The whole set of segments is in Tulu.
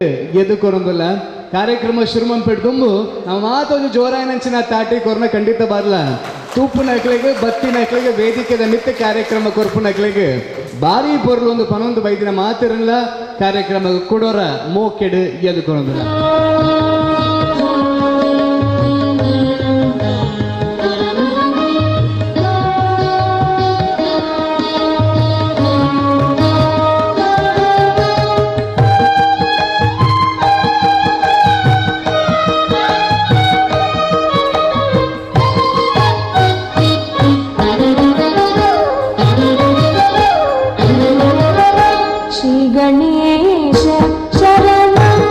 ಎದುಕೊರೊಂದುಲ್ಲ ಕಾರ್ಯಕ್ರಮ ಶುರುಮಂಪೆಟ್ ದುಂಬು ನಾವು ಮಾತೊಂದು ಜೋರಾಯಿನಂಚಿನ ತಾಟಿ ಕೊರ್ನ ಖಂಡಿತ ಬರ್ಲ. ತೂಪುನಕ್ಲೆಗ್, ಬತ್ತಿನಕ್ಲೆಗ್, ವೇದಿಕೆದ ಮಿತ್ತ ಕಾರ್ಯಕ್ರಮ ಕೊರ್ಪುನಕ್ಲೆಗ್ ಬಾರಿ ಪೊರ್ಲು ಒಂದು ಪನೊಂದು ಬೈದಿನ ಮಾತಿರಲ್ಲ ಕಾರ್ಯಕ್ರಮ ಕೊಡೋರ ಮೋಕೆಡ್ ಎದುಕೊರೊಂದುಲ್ಲ. ಶ್ರೀ ಗಣೇಶ ಶರಣಂ.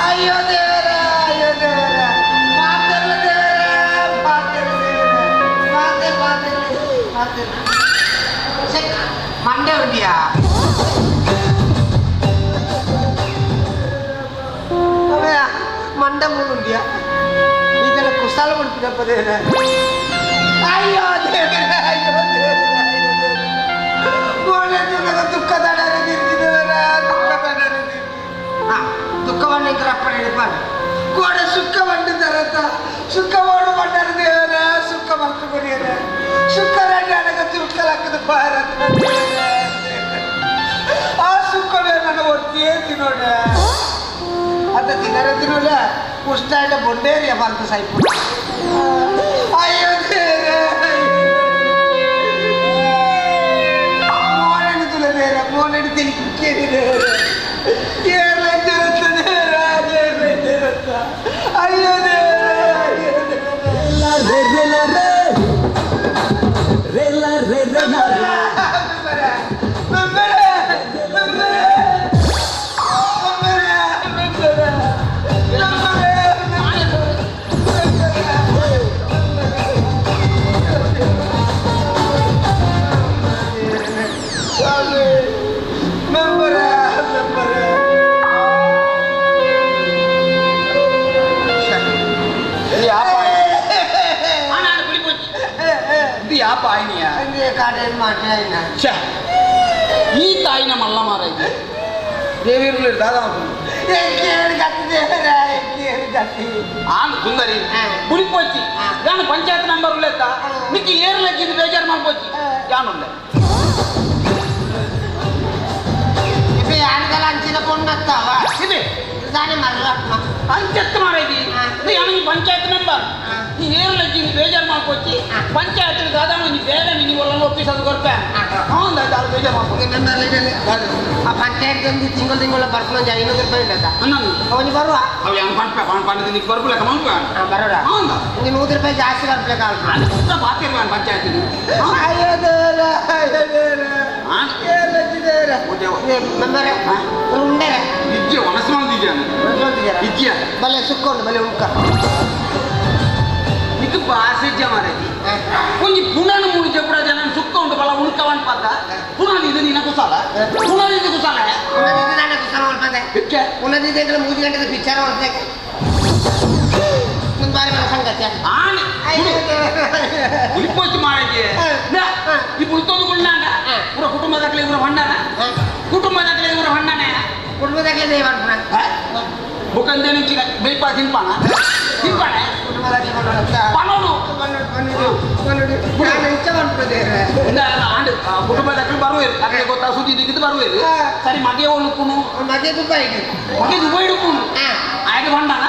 ಅಯ್ಯೋ ದೇವರ ಅಯ್ಯೋ ದೇವರ ಮಾತಾಡಲ್ಲ ದೇವರ ಮಾತಾಡ ಮಾತೆ ಮಾತೆ ಮಾತೆ ಮಂಡೆ ಉಂಡಿಯಾ ಮಂಡೆ ಉಂಡಿಯಾ ಇದೆಲ್ಲ ಕುಸಾಲ ಮಾಡ್ತೀನಪ್ಪ ದೇವರ ಅಯ್ಯೋ ದೇವರ ಅಯ್ಯೋ ದೇವರ ಅಯ್ಯೋ ದೇವರ ದುಃಖ ತಡರೆ ತಿರುಗಿದವರ ದುಃಖ ತಡರೆ ದುಃಖವನ್ನು ಇಂದ್ರಪ್ಪನ ಹಿಡಿಪಾನೆ ಗೋಡೆ ಸುಖ ಬಂಡು ತರತ ಸುಖ ಓಡು ಬಂಡರ ದೇವರ ಸುಖ ಬಂತು ಕೊಡಿಯರ ಸುಖ ರಂಡಾಡಗ ತುರ್ಕಲಾಕದ ಭಾರತ ಆ ಸುಖವೇ ನನ್ನ ಒತ್ತಿಯೇ ತಿನ್ನೋಣ ಅಂತ ತಿನ್ನರ ತಿನ್ನೋಲ್ಲ ಉಷ್ಣ ಬೊಂಡೇರಿಯ ಭಾರತ ಸಾಯಿಪು ಅಯ್ಯೋ ದೇವರ ಮೋನಡಿ ತಿಳಿಕೆ ಅಯ್ಯೋ ಈ ತಾಯಿನ ಮಲ್ಲ ಮಾರಾಯ್ತು ದೇವಿರ್ಲಿ ದಾದಾ ಆನ್ ಸುಂದರಿ ಕುಡಿಪೋಚಿ ನಾನು ಪಂಚಾಯತ್ ಮೆಂಬರ್ ಉಲ್ಲೆತ್ತ ಮಿಕ್ಕಿ ಏರ್ಲಕ್ಕಿದ್ದು ಬೇಜಾರು ಮಾಡ್ಕೋಚಿ ಯಾನುಲ್ಲ ಅಂಚಿನ ಪೊಣ್ಣತ್ತವ ಇದೆ ದಾನೆ ಮರಲ ಅಂಚತ್ತು ಮಾರಾಯ್ತಿ ಯಾನು ಪಂಚಾಯತ್ ಮೆಂಬರ್ ನೀ ಏರ್ಲಕ್ಕಿದ್ದು ಬೇಜಾರು ಮಾಡ್ಕೋಚಿ ಪಂಚಾಯತ್ ದಾದಾ ನೀ ಬೇರೆ ನೀವು ಒಪ್ಪಿಸ್ ಅದು ಕೊರ್ಪೆ ಹೌದಾ ದಾದ ಬೇಜಾರು ಮಾಡ್ಕೊ ಆ ಪಂಚಾಯತ್ ಒಂದು ತಿಂಗಳು ತಿಂಗಳು ಬರ್ಕೊಂಡು 500 ರೂಪಾಯಿ ಉಂಟದ ಅವನಿಗೆ ಬರುವ ಅವು ಯಾನು ಪಂಪೆ ಪಂಪ ನಿಕ್ ಬರ್ಪುಲಕ ಮಂಪ ಬರೋಡ ಹೌದಾ ಒಂದು 100 ರೂಪಾಯಿ ಜಾಸ್ತಿ ಬರ್ಬೇಕು ಅದು ಬಾತಿರ್ವಾನ್ ಪಂಚಾಯತ್ ಅಯ್ಯೋ ದೇವರ ಅಯ್ಯೋ ದೇವರ ಮೆಂಬರೇ ಉಂಡರೆ ಇಜ್ಜೆ ಒಣಸು ಮಾಡಿದ್ಯ ಇಜ್ಜೆ ಬಲೆ ಸುಕ್ಕೊಂಡು ಬಲೆ ಉಂಕ ನಿಕ್ ಬಾಸೆ ಇಜ್ಜೆ ಮಾರೈತಿ ಕೊಂಚ ಪುನಃ ಮೂರು ಜಪುರ ಜನ ಸುಕ್ಕ ಉಂಟು ಬಲ ಉಣ್ಕವನ್ ಪಾತ ಪುನಃ ಇದು ನಿನ್ನ ಕುಸಾಲ ಪುನಃ ಇದು ಕುಸಾಲ ಪುನಃ ಇದು ನನ್ನ ಕುಸಾಲ ಹೊಲ್ಪಂದೆ ಇಜ್ಜೆ ಪುನಃ ಇದು ಎಂಕಲ 3 ಗಂಟೆದ ಪಿಕ್ಚರ್ ಹೊಲ್ಪೆ ಮುಂದ್ ಬಾರಿ ಮನ ಸಂಗತಿ ಆನೆ ಉಳಿಪೋಚಿ ಮಾರೈತಿ ಈ ಪುಳ್ತೊಂದು ಕುಳ್ಳಾಂಡ ಪೂರ ಕುಟುಂಬದಾಗಲಿ ಇವರ ಹೊಂಡಾನ ಕುಟುಂಬದಾಗಲಿ ಇವರ ಹೊಂಡಾನೆ ಕುಟುಂಬದಾಗಲೇ ದೇವ ಬುಕ್ಕಂದೇನು ಬೇಯ್ಪಾ ತಿನ್ಪಾನ ತಿನ್ಪಾನೆ ಪನೋಡು ಕುಟುಂಬದಾಗಲಿ ಬರುವೇರು ಅದೇ ಗೊತ್ತಾ ಸುದ್ದಿ ದಿಕ್ಕಿದ್ದು ಬರುವೇರು ಸರಿ ಮಗೆ ಒಳ್ಳುಕುನು ಮಗೆ ದುಬೈ ಮಗೆ ದುಬೈ ಹಿಡುಕುನು ಆಯ್ತು ಹೊಂಡಾನ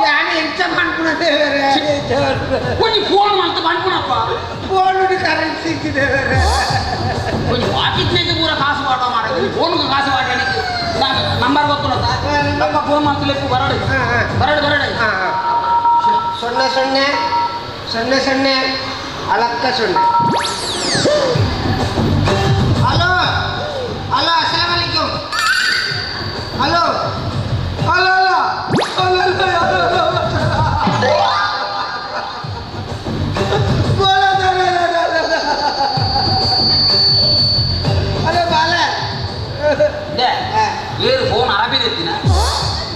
ಯಾನು ಎಂಚ ಮಾಡ್కుಣ ದೇವರೇ ಕೊಂಚ ಫೋನ್ ಮಾಡ್ತು ಮಾಡ್కుಣಪ್ಪ ಫೋನ್ ಕರೆಂಟ್ ಸಿಕ್ಕಿದೇವರೇ ಕೊಂಚ ವಾಕಿತ್ನಾಗೆ ಪೂರ ಕಾಸು ವಾಡ ಮಾಡೋದು ಫೋನ್ಗೆ ಕಾಸು ವಾಡಲಿಕ್ಕೆ ನಾನು ನಂಬರ್ ಗೊತ್ತಿಲ್ಲ ನಮ್ಮ ಫೋನ್ ಮಾಡ್ತಿಲ್ಲ ಬರಡು ಬರಡು ಬರಡು 0 0 0 0 ಅಲಕ್ಕ 0. ಹಲೋ ಹಲೋ ಅಸ್ಸಲಾಮ್ ಅಲೈಕುಮ್. Hello hello hello hello hello ಬಾಲ ಏರು ಫೋನ್ ಅರಬಿದ ಎತ್ತಿನ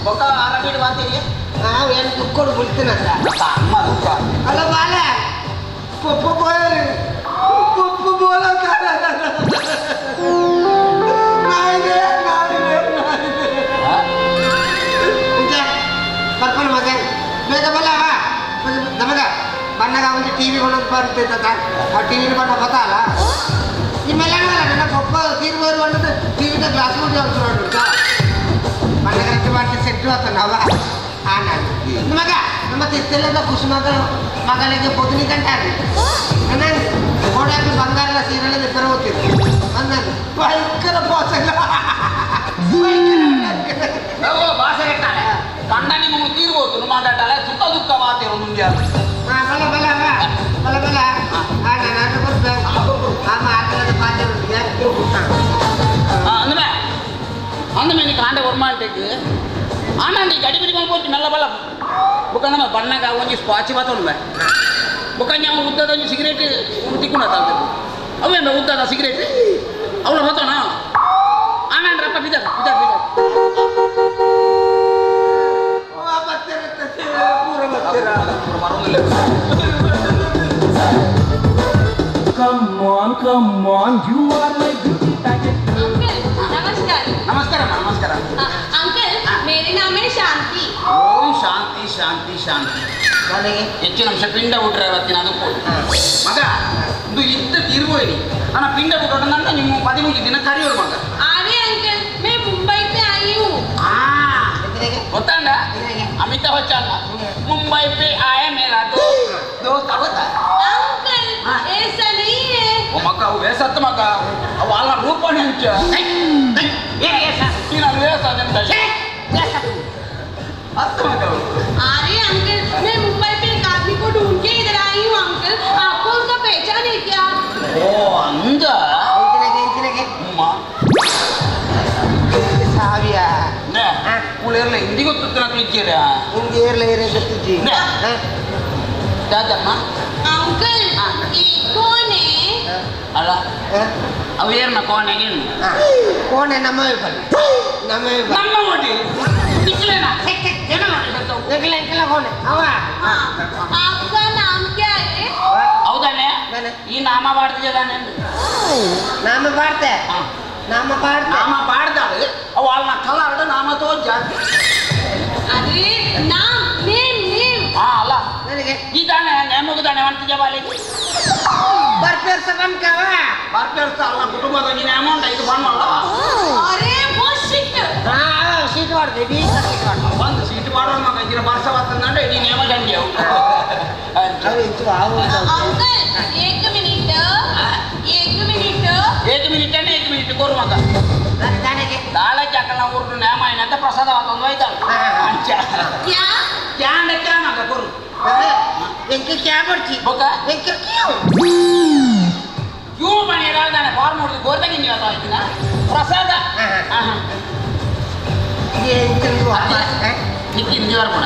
ಬೊಕ್ಕ ಅರಬಿಡ್ ಮಾತೀರಿ ನಾವು ಏನು ದುಕ್ಕೋಡು ಬಿಡ್ತೀನಂತ ಅಮ್ಮ ದುಃಖ. ಹಲೋ ಬಾಲ ಪಪ್ಪ ಬೋಯರಿ ಪಪ್ಪ ಬೋಲ ನಾಯಿದೆ ನಾಯಿದೆ ನಾಯಿದೆ ಕರ್ಕೊಂಡು ಮಗ ಬೇಗ ಬಲ್ಲ ನಮಗ ಬಣ್ಣಗ ಒಂದು ಟಿ ವಿ ಕೊಡೋದು ಬರ್ತೈತ ಆ ಟಿ ವಿ ಬಣ್ಣ ಗೊತ್ತಲ್ಲ ನಿಮ್ಮೆಲ್ಲ ನನ್ನ ಪಪ್ಪ ತೀರ್ಬೋದು ಬಣ್ಣದ ಟಿ ವಿದ ಗ್ಲಾಸ್ ಕೊಟ್ಟು ನೋಡ್ಬಿಡ್ತ ಬಣ್ಣ ಕರೆಕ್ಟ್ ಮಾಡಿ ಸೆಟ್ಟು ಆತ ನಾವ ಆನಾಗಿ ಮಗ ನಮ್ಮ ತಿತ್ತಲೆದ ಕುಸುಮಗ ಮಗಳಿಗೆ ಪೊದನಿ ಗಂಟಾಗಿ ನನ್ನ ಓಡಾಕಿ ಬಂಗಾರದ ಸೀರೆಲ್ಲ ರಿಪೇರ್ ಹೋಗ್ತಿದ್ರು ಅಂದಾಗ ಭಯಂಕರ ಬಾಸಲ್ಲ ಭಾಷೆ ಕೆಟ್ಟಾಳೆ ಕಂಡ ನಿಮಗೆ ತೀರ್ಬೋದು ಮಾತಾಡ್ತಾಳೆ ಸುತ್ತ ದುಃಖ ಮಾತಿರೋ ಮುಂದೆ ಬಲ ಬಲ ಬಲ ಬಲ ನಾನು ಬರ್ಬೇಕು ಆಮ ಆಟದ ಪಾತ್ರ ಅಂದಮೇ ಅಂದಮೇ ನೀ ಕಾಂಡೆ ವರ್ಮಾಂಟೆಗೆ ಆನಂದಿ ಗಡಿಬಿಡಿ ಮಲ್ಪೊಂಚಿ ಮೆಲ್ಲ ಬಲ್ಲ ಬೊಕ ನಮ್ಮ ಬಣ್ಣಗ ಒಂಜಿ ಸ್ಪಾಚಿ ಬತ್ತೊಂದು ಬೊಕ ನಾವು ಉದ್ದದ ಒಂಜಿ ಸಿಗರೇಟ್ ತಿಕ್ಕೊಂಡ ಅವೇ ಉದ್ದದ ಸಿಗರೇಟ್ ಅವಳ ಬತ್ತೋಣ ಆನಂದ್ರಪ್ಪ ಬಿದ ಬಿದ ಬಿದ Come on, come on, you are my beauty packet. Uncle नमस्कार. ನಮಸ್ಕಾರ ಅಮ್ಮ, ನಮಸ್ಕಾರ. अंकल मेरे नाम है शांति. ಓಂ ಶಾಂತಿ ಶಾಂತಿ ಶಾಂತಿ. ನನಗೆ ಹೆಚ್ಚಿನ ಅಂಶ ಪಿಂಡ ಬಿಟ್ರೆ ಅವತ್ತಿನ ಅದು ಮಗ ಇದು ಇದ್ದ ತೀರ್ಬೋಯ್ನಿ ನನ್ನ ಪಿಂಡ ಬಿಟ್ಟೋಣ ನಿಮ್ಮ 13 ದಿನ ಕರಿಯೋರು ಮಗ. अरे अंकल मैं मुंबई से आई हूँ. ಆ ಎಂತಗೆ? ಗೊತ್ತಾಂಡ ಅಮಿತಾಬ್ ಬಚ್ಚನ್ ಮುಂಬೈ ಪೇ ಆಯ ಮೇರಾ ದೋಸ್ತ ಗೊತ್ತಾ? अंकल ऐसा नहीं है. ಓ ಮಗ ಅವು ವೇಸತ್ತ ಮಗ ಅವು ಅಲ್ಲ ರೂಪಣೆ ಅಂಚ ನೀನು ವೇಸ ಅದೆಂತ ಹತ್ತು ಮಗ ಅವು. अरे अंकल मैं मुंबई पे एक आदमी को ढूंढ के इधर आई हूँ. अंकल आपको उसका पहचान है क्या? ಓ ಅಂದ ಎಂಚಿನಗೆ ಎಂಚಿನಗೆ ಅಮ್ಮ ಸಾವಿಯ ಕೂಲೇರ್ಲ ಹಿಂದಿ ಗೊತ್ತಿತ್ತು ಇಚ್ಚಿರ ಹಿಂದಿ ಏರ್ಲ ಏರ್ ಗೊತ್ತಿಜ್ಜಿ. ನೆ. ದಾದಮ್ಮ. अंकल ये कौन है? ಅಲ್ಲ ಅವು ಏರ್ನ ಕೋಣೆಗೆ ಕೋಣೆ ನಮ್ಮ ಬಲ್ಲಿ ನಮ್ಮ ಬಲ್ಲಿ ನಮ್ಮ ಓಟಿ ನಿಕ್ಲೇನಾ ಜನ ನೋಡಿ ಸತ್ತವು. ಎಂಕಲ ಎಂಕಲ ಕೋಣೆ ಅವ. हाँ, आपका नाम क्या है? ಹೌದಾನೆ ನಾನೆ. ಈ ನಾಮ ಪಾಡ್ತಿದ್ದಾನೆ. ನಾಮ ಪಾಡ್ತೆ ನಾಮ ಪಾಡ್ತೆ ನಾಮ ಪಾಡ್ದಾಳು ಅವು ಅಲ್ಲ ಕಲಾರ್ಡ ನಾಮ ತೋ ಜಾತಿ. अरे नाम नेम नेम. ಹಾ ಅಲ್ಲ ನನಗೆ ಈ ದಾನೆ ನೇಮಗುದಾನೆ ಅಂತಿದ್ಯ ಬಾಲಿಗೆ ಬರ್ಪೇರ್ಸ ಬಂಕವ ಬರ್ಪೇರ್ಸ ಅಲ್ಲ ಕುಟುಂಬದ ನೀನು ಅಮೌಂಟ್ ಇದು ಬಂದ್ಮಲ್ಲ. अरे वो शिट. ಹಾ ಸೀಟ್ ಮಾಡ್ದೆ ಇಡೀ ಸೀಟ್ ಮಾಡ್ದೆ. ಒಂದು ಸೀಟ್ ಮಾಡೋಣ ಮಗ ಇದ್ರ ಬರ್ಸ ಬರ್ತದಂದ್ರೆ ಇಡೀ ನೇಮ ಗಂಡಿ ಅವು. ಅವು ಇತ್ತು ಅವು अंकल एक मिनट एक मिनट. ಏಕ ಮಿನಿಟ್ ಅಂದ್ರೆ ಏಕ ಮಿನಿಟ್ ಕೋರು ಮಗ. ನನಗೆ ದಾಳಕ್ಕೆ ಹಾಕಲ್ಲ ಊರು ನೇಮ ಏನಂತ ಪ್ರಸಾದ ಒಂದು ಹೋಯ್ತಾಳೆ ಅಂಚ क्या? ಕ್ಯಾಂಡ ಕ್ಯಾ ಮಗ ಕೊರು ಎಂಕೆ ಕ್ಯಾ ಬರ್ಚಿ ಬೊಕ ಎಂಕೆ ಕ್ಯೂ ಕ್ಯೂ ಮನೆ ಇರಾದಾನೆ ಫಾರ್ಮ್ ಹೊಡೆದು ಗೋರ್ದಾಗ ಆಯ್ತಿನ ಪ್ರಸಾದ. ನಿಕ್ಕಿ ಹಿಂದಿ ಕೂಡ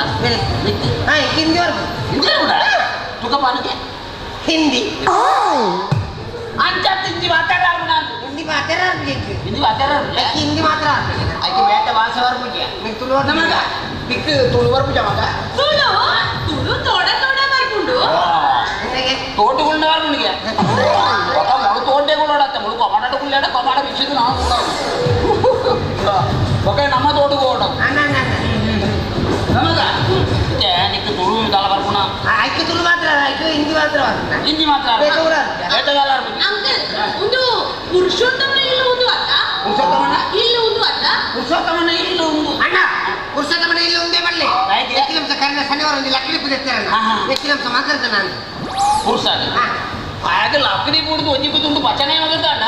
ನಿಕ್ಕಿ ಹಾ ಹಿಂದಿ ವರ್ಗು ಹಿಂದಿ ಕೂಡ ತುಕ ಪಾನಿಗೆ ಹಿಂದಿ ಅಂಚ ತಿಂದಿ ಮಾತಾಡಾರು ನಾನು ಹಿಂದಿ ಮಾತಾಡ ಹಿಂದಿ ಮಾತಾಡಾರು. ಹಿಂದಿ ಮಾತ್ರ ಆಯ್ತು ಬೇಟ ಭಾಷೆ ವರ್ಪುಜ ನಿಂಗೆ ತುಳು ನಮಗ ನಿಕ್ ತುಳು ವರ್ಪುಜ ಮಗ. ತುಳು ತುಳು ತೋಡ ತೋಡ ಬರ್ಕೊಂಡು ನನಗೆ ತೋಟಗುಳ್ನ ನಿನಗೆ ఒక ముడు తోటే కూడా ముడు కొమాడ కుళ్ళాడ కొమాడ విషయం ನಾವು ఒక ನಮ್ಮ ತೋಟకు ಹೋಗడం ಅಣ್ಣ ಅಣ್ಣ ನಮಗ ನಿಕ್ ತುಳು ದಳ ಬರ್ಪುಣ. ಆಯ್ಕೆ ತುಳು ಮಾತ್ರ ಆಯ್ಕೆ ಹಿಂದಿ ಮಾತ್ರ ಹಿಂದಿ ಮಾತ್ರ ಬೇಟೆ ಊರ. ಬೇಟೆಗಾಲ ಅಂಕಲ್ ಒಂದು ಪುರುಷೋತ್ತಮನ ಇಲ್ಲ ಒಂದು ಅತ್ತ ಪುರುಷೋತ್ತಮನ ಇಲ್ಲ ಒಂದು ಅತ್ತ ಪುರುಷೋತ್ತಮನ ಇಲ್ಲ ಒಂದು ಅಣ್ಣ ಪುರುಷೋತ್ತಮನ ಇಲ್ಲಿ ಒಂದೇ ಬರಲಿ. ಆಯ್ತು. ಹೆಚ್ಚಿನ ಅಂಶ ಕರ್ನ ಶನಿವಾರ ಒಂದು ಲಕ್ಕಡಿ ಪೂಜೆ ಹೆಚ್ಚಿನ ಅಂಶ ಮಾತಾಡ್ತಾನೆ ನಾನು. ಪುರುಷ ಅದು ಲಕ್ಕಡಿ ಬೂಡ್ದು ಒಂಜಿ ಕೂತು ಪಚನೆ ಮಗರ್ದಾಂಡ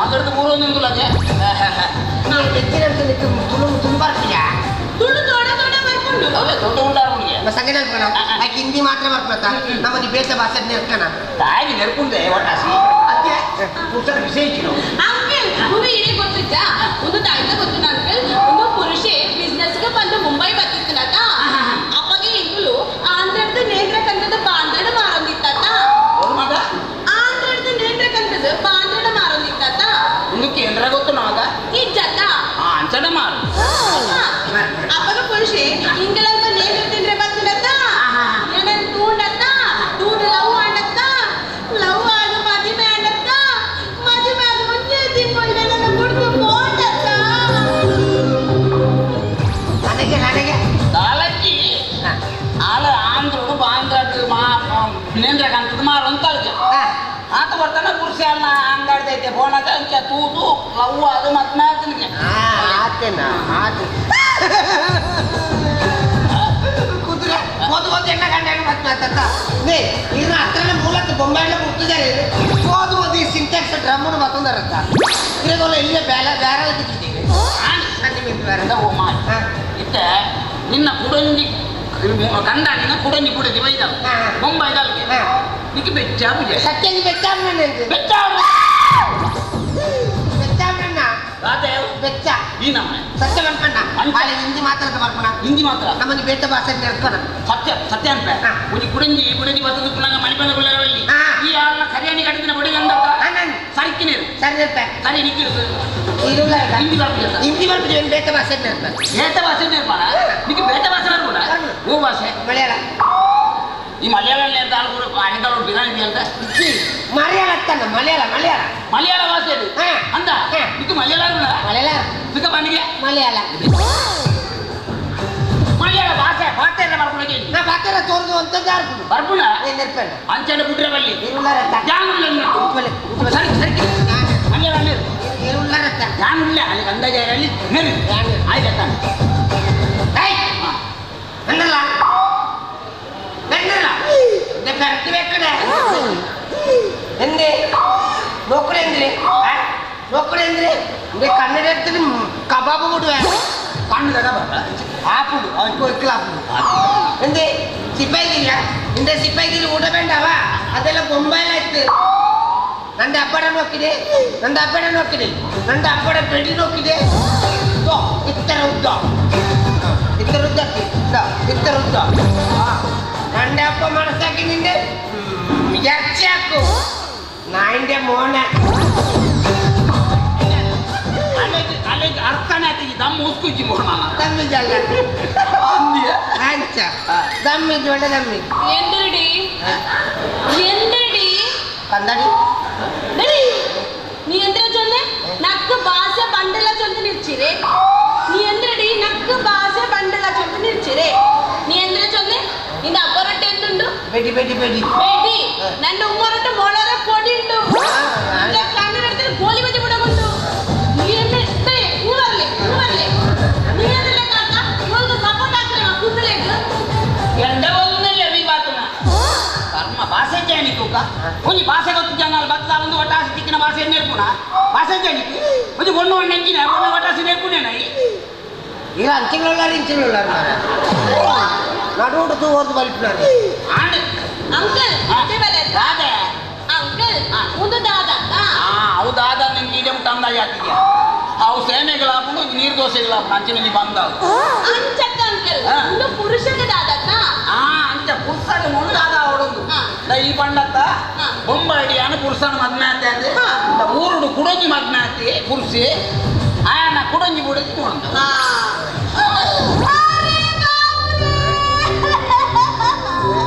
ಮಗರ್ದು ಮೂರೊಂದು ಅದೇ. ಹೆಚ್ಚಿನ ಅಂಶ ತುಳು ತುಳು ಬರ್ತೀಯಾ? ತುಳು ತೋಡ ತೋಡ ಬರ್ಕೊಂಡು ಅವೇ ದೊಡ್ಡ ಉಂಡಾರು ಅವನಿಗೆ. ಸಂಗೀತ ಆಕೆ ಹಿಂದಿ ಮಾತ್ರ ಬರ್ಪತ್ತ ನಮ್ಮದು ಬೇಸ ಭಾಷೆ ನೆರ್ಕಣ ತಾಯಿ ನೆರ್ಕುಂದೆ ಒಟ್ಟಾಸಿ ಅದೇ ಪುರುಷರ ವಿಶೇಷ. ಅಂಕಲ್ ಒಂದು ಏನೇ ಗೊತ್ತಿದ್ದ ಒಂದು ತಾಯ್ತ ಗೊತ್ತಿಲ್ಲ ಅಂಕಲ್. ಒಂದು ಪುರುಷೆ ಬಿಸ್ನೆಸ್ಗೆ ಬಂದು ಮುಂಬೈ ಬರ್ತಿತ್ತನತ ಅಪ್ಪಗೆ ಎಂಗುಲು ಆಂಧ್ರದ ನೇಂದ್ರ ಕಂದದ ಬಾಂದ್ರಡ ಮಾರೊಂದಿತ್ತ. ಮಗ ಆಂಧ್ರದ ನೇಂದ್ರ ಕಂದದ ಬಾಂದ್ರಡ ಮಾರೊಂದಿತ್ತ. ಒಂದು ಕೇಂದ್ರ ಗೊತ್ತು ನಮಗ ಇಜ್ಜತ್ತ ಅಂಚನ ಮಾರು. ಅಪ್ಪಗ ಪುರುಷೆ ಇಂಗ್ಲಂಕ ನೇಂದ್ರ ತಿಂದ್ರೆ ಬರ್ತಿನತ್ತ ಏನನ್ ತೂಂಡತ್ತ ತೂಂಡ ಲವ್ ಆಂಡತ್ತ ಲವ್ ಆಗ ಮದುವೆ ಆಂಡತ್ತ ಮದುವೆ ಆಗ ಮುಂಚೆ ತಿಂಗಳು ನನ್ನ ಗುಡ್ದು ಹೋದತ್ತ. ನನಗೆ ನನಗೆ ದಾಲಕ್ಕಿ ಆಲ ಆಂಧ್ರುಡು ಬಾಂಧ್ರಡ್ ಮಾ ನೇಂದ್ರ ಕಂತದ ಮಾರು ಅಂತ ಆತ ಬರ್ತಾನ ಪುರುಷ ಅಲ್ಲ ಅಂಗಾಡ್ದೈತೆ ಫೋನ್ ಆತ ಅಂಚ ತೂತು ಲವ್ ಅದು ಮತ್ತೆ ಆತನಿಗೆ ಆತೇನ ಆತ ಕುದುರೆ ಓದು ಓದು ಎಣ್ಣ ಗಂಡ ಹೆಣ್ಣು ಮತ್ತೆ ಮಾತಾಡ್ತ ನೇ ಇನ್ನು ಹತ್ರನೇ ಮೂಲಕ ಬೊಂಬಾಯಿಲ್ಲ ಮುಗ್ತಿದ್ದಾರೆ ಓದು ಓದು ಈ ಸಿಂಟ್ಯಾಕ್ಸ್ ಡ್ರಮ್ಮನ್ನು ಮತ್ತೊಂದರತ್ತ ಇರೋದಲ್ಲ ಇಲ್ಲೇ ಬೇರೆ ಬೇರೆ ದಿಕ್ಕಿದ್ದೀವಿ ಬೇರೆ. ಓ ಮಾ ಇತ್ತ ನಿನ್ನ ಕುಡೊಂಜಿ ಕಂಡ ನಿನ್ನ ಕುಡೊಂಜಿ ಕುಡದಿ ಬೈದ ಮುಂಬೈ ದಲ್ಗೆ ನಿಕ್ಕೆ ಬೆಚ್ಚ ಪೂಜೆ ಸತ್ಯಂಗಿ ಬೆಚ್ಚಾಮಣ್ಣ ಬೆಚ್ಚ ಬೆಚ್ಚಾಮಣ್ಣ. ಬೆಚ್ಚ ಈ ನಮ್ಮನೆ ಸತ್ಯ ಮನ್ಪಣ್ಣ ಅಲ್ಲಿ ಹಿಂದಿ ಮಾತ್ರ ಬರ್ಪಣ ಹಿಂದಿ ಮಾತ್ರ ನಮ್ಮಲ್ಲಿ ಬೇಟ ಭಾಷೆ ನೆರ್ಪಣ ಸತ್ಯ ಸತ್ಯ ಅನ್ಪೆ ಒಂಜಿ ಕುಡಂಜಿ ಬುಡಂಜಿ ಬತ್ತದ ಪುನಗ ಮಣಿಪಂದ ಗುಳ್ಳರವಲ್ಲಿ ಈ ಆಳ್ನ ಕರಿಯಾಣಿ ಕಟ್ಟಿನ ಬಡಿ ಅಂದ ಸರಿಕಿನೇರು ಸರಿ ನೆರ್ಪೆ ಸರಿ ನಿಕ್ಕಿರು ಇರುಲ್ಲ ಹಿಂದಿ ಬರ್ಪಿಲ್ಲ ಹಿಂದಿ ಬರ್ಪಿದ್ವಿ ಬೇಟ ಭಾಷೆ ನೆರ್ಪೆ ಬೇಟ ಭಾಷೆ ನೆರ್ಪಣ ನಿಕ್ಕೆ ಬೇಟ ಭಾಷೆ ಬರ್ಪುಣ ಓ ಭಾಷೆ ಮಲಯಾಳ ಈ ಮಲಯಾಳ ಅನೆಂತಲೋಡು ಬಿರಾನಿ ಅಂತ ಮಲಯಾಳ ಅತ್ತಲ್ಲ ಮಲಯಾಳ ಮಲಯಾಳ ಮಲಯಾಳ ಭಾಷೆ ಅದು ಅಂದ ಇದು ಮಲಯಾಳ ಮಲಯಾಳ ಸುಖ ಬನ್ನಿಗೆ ಮಲಯಾಳ ಮಲಯಾಳ ಭಾಷೆ ಭಾಷೆ ಬರ್ಪುಣಗೆ ನಾ ಭಾಷೆ ತೋರ್ದು ಅಂತ ಬರ್ಪುಣ ನೆರ್ಪೆಣ್ಣ ಅಂಚನೆ ಬುಡ್ರವಲ್ಲಿ ಇರುಲ್ಲರತ್ತ ಜಾನುಲ್ಲ ಸರಿ ಸರಿ ಮಲಯಾಳ ನೇರು ಇರುಲ್ಲರತ್ತ ಜಾನುಲ್ಲ ಅಲ್ಲಿ ಅಂದಾಜಲ್ಲಿ ನೇರು ಆಯ್ತಾ ಅನ್ನಲ್ಲ ಅನ್ನಲ್ಲ ಕರೆಕ್ಟ್ ಬೇಕಡೆ ಎಂದೆ ನೋಕಡೆ ಅಂದ್ರೆ ನೋಕಡೆ ಅಂದ್ರೆ ಕನ್ನಡ ಕಬಾಬು ಬಿಡುವೆ ಕಣ್ಣು ಕಬಾಬ ಆಪುಡು ಅವನಿಗೆ ಒಕ್ಕಲ ಆಪುಡು ಎಂದೆ ಸಿಪಾಯಿಗಿಲ್ಲ ಇಂದ ಸಿಪಾಯಿಗಿಲ್ಲ ಊಟ ಬೇಡವ ಅದೆಲ್ಲ ಬೊಂಬೈಲ ಆಯ್ತು ನಂದು ಅಪ್ಪಡ ನೋಕಿದೆ ನಂದು ಅಪ್ಪಡ ನೋಕಿದೆ ನಂದು ಅಪ್ಪಡ ಬೆಡಿ ನೋಕಿದೆ ಇತ್ತರ ಉದ್ದ ಇತ್ತರ ಉದ್ದ ಇತ್ತರ ಉದ್ದ ನಂಡೆ ಅಪ್ಪ ಮನಸ್ಸಾಕಿ ನಿಂದೆ ಎರ್ಚಿ ಹಾಕು ನಾಯಿಂಡೆ ಮೋನ ಅಲ್ಲಿಗೆ ಅರ್ಥನೇ ಆಯ್ತು ದಮ್ಮ ಉಸ್ಕುಜ್ಜಿ ಮೋಣ ದಮ್ಮಿಜಲ್ಲ ಅಂಚ ದಮ್ಮಿದ್ದು ಒಳ್ಳೆ ದಮ್ಮಿದ್ದು ಎಂದರಡಿ ಎಂದರಡಿ ಕಂದಡಿ ನೀ ಎಂದ್ರ ಚೊಂದೆ ನಕ್ಕು ಭಾಷೆ ಬಂಡಲ ಚೊಂದು ನಿಲ್ಚಿರೆ ನೀ ಎಂದ್ರಡಿ ನಕ್ಕು ಭಾಷೆ ಬಂಡಲ ಚೊಂದು ನಿಲ್ಚಿರೆ ನೀ ಎಂದ್ರ ಚೊಂದೆ ನಿಂದ ಅಬ್ಬರೊಟ್ಟೆ ಎಂದುಂಡು ಬೇಡಿ ಬೇಡಿ ಬೇಡಿ ಬೇಡಿ ನನ್ನ ಉಮ್ಮರೊಟ್ಟೆ ಮೊಳರ ಪೊಡಿ ಉಂಟು ಕಣ್ಣು ಹಿಡಿದ್ರೆ ಗೋಲಿ ಬಜ್ಜಿ ಬಿಡಗುಂಟು ನೀ ಎಂದ್ರೆ ನೀ ಬರ್ಲಿ ನೀ ಬರ್ಲಿ ನೀ ಎಂದ್ರೆ ಕಾಕ ಇವಾಗ ಸಪೋರ್ಟ್ ಹಾಕ್ರೆ ಕುಂದಲೇಗ್ ಎಂದ ಒಂದಲ್ಲ ಈ ಬಾತುನ ಕರ್ಮ ಭಾಷೆ ಜಾನಿಕುಕ ಒಂಜಿ ಭಾಷೆ ಗೊತ್ತು ಜನ ಬತ್ತ ಒಂದು ಒಟ್ಟಾಸಿ ತಿಕ್ಕಿನ ಭಾಷೆ ನೇರ್ಪುಣ ಭಾಷೆ ಜಾನಿಕ್ ಒಂಜಿ ಒಣ್ಣು ಒಣ್ಣು ಎಂಚಿನ ಒಣ್ಣು ಒಟ್ಟಾಸಿ ನೇರ್ಪುಣೇನ ಈಗ ಅಂಚಿಗಳಲ್ಲಾರ ಇಂಚಿಗಳಲ್ಲಾರ ನಡುವುಡು ತೂವರ್ದು ಬಲ್ಪಿನಾರೆ ಆಂಡ್ ಅಂಕಲ್ ಅದೇ ಬಲೆ ದಾದೆ ಅಂಕಲ್ ಒಂದು ದಾದ ಅವು ದಾದ ನಿಂಗೆ ಈಡೆ ಮುಟ್ಟ ಅಂದಾಜ್ ಆಗ್ತಿದ್ಯಾ ಅವು ಸೇಮೆಗಳಾಪುಂಡು ನೀರು ದೋಸೆಗಳಾಪುಂಡು ಅಂಚಿನಲ್ಲಿ ಬಂದವು ಅಂಚಕ್ಕ ಅಂಕಲ್ ಒಂದು ಪುರುಷಗ ದಾದಕ್ಕ ಅಂಚ ಪುರುಷಗ ಮುಳ್ಳು ದಾದ ಅವಡೊಂದು ಈ ಪಂಡತ್ತ ಬೊಂಬಾಡಿ ಅನು ಪುರುಷನ ಮದ್ಮೆ ಆತೆ ಅಂದ್ರೆ ಊರುಡು ಕುಡೊಂಜಿ ಮದ್ಮೆ ಆತಿ ಪುರುಷಿ ಆಯನ ಕುಡೊಂಜಿ ಬುಡೊಂಜಿ ಮುಳುಂದು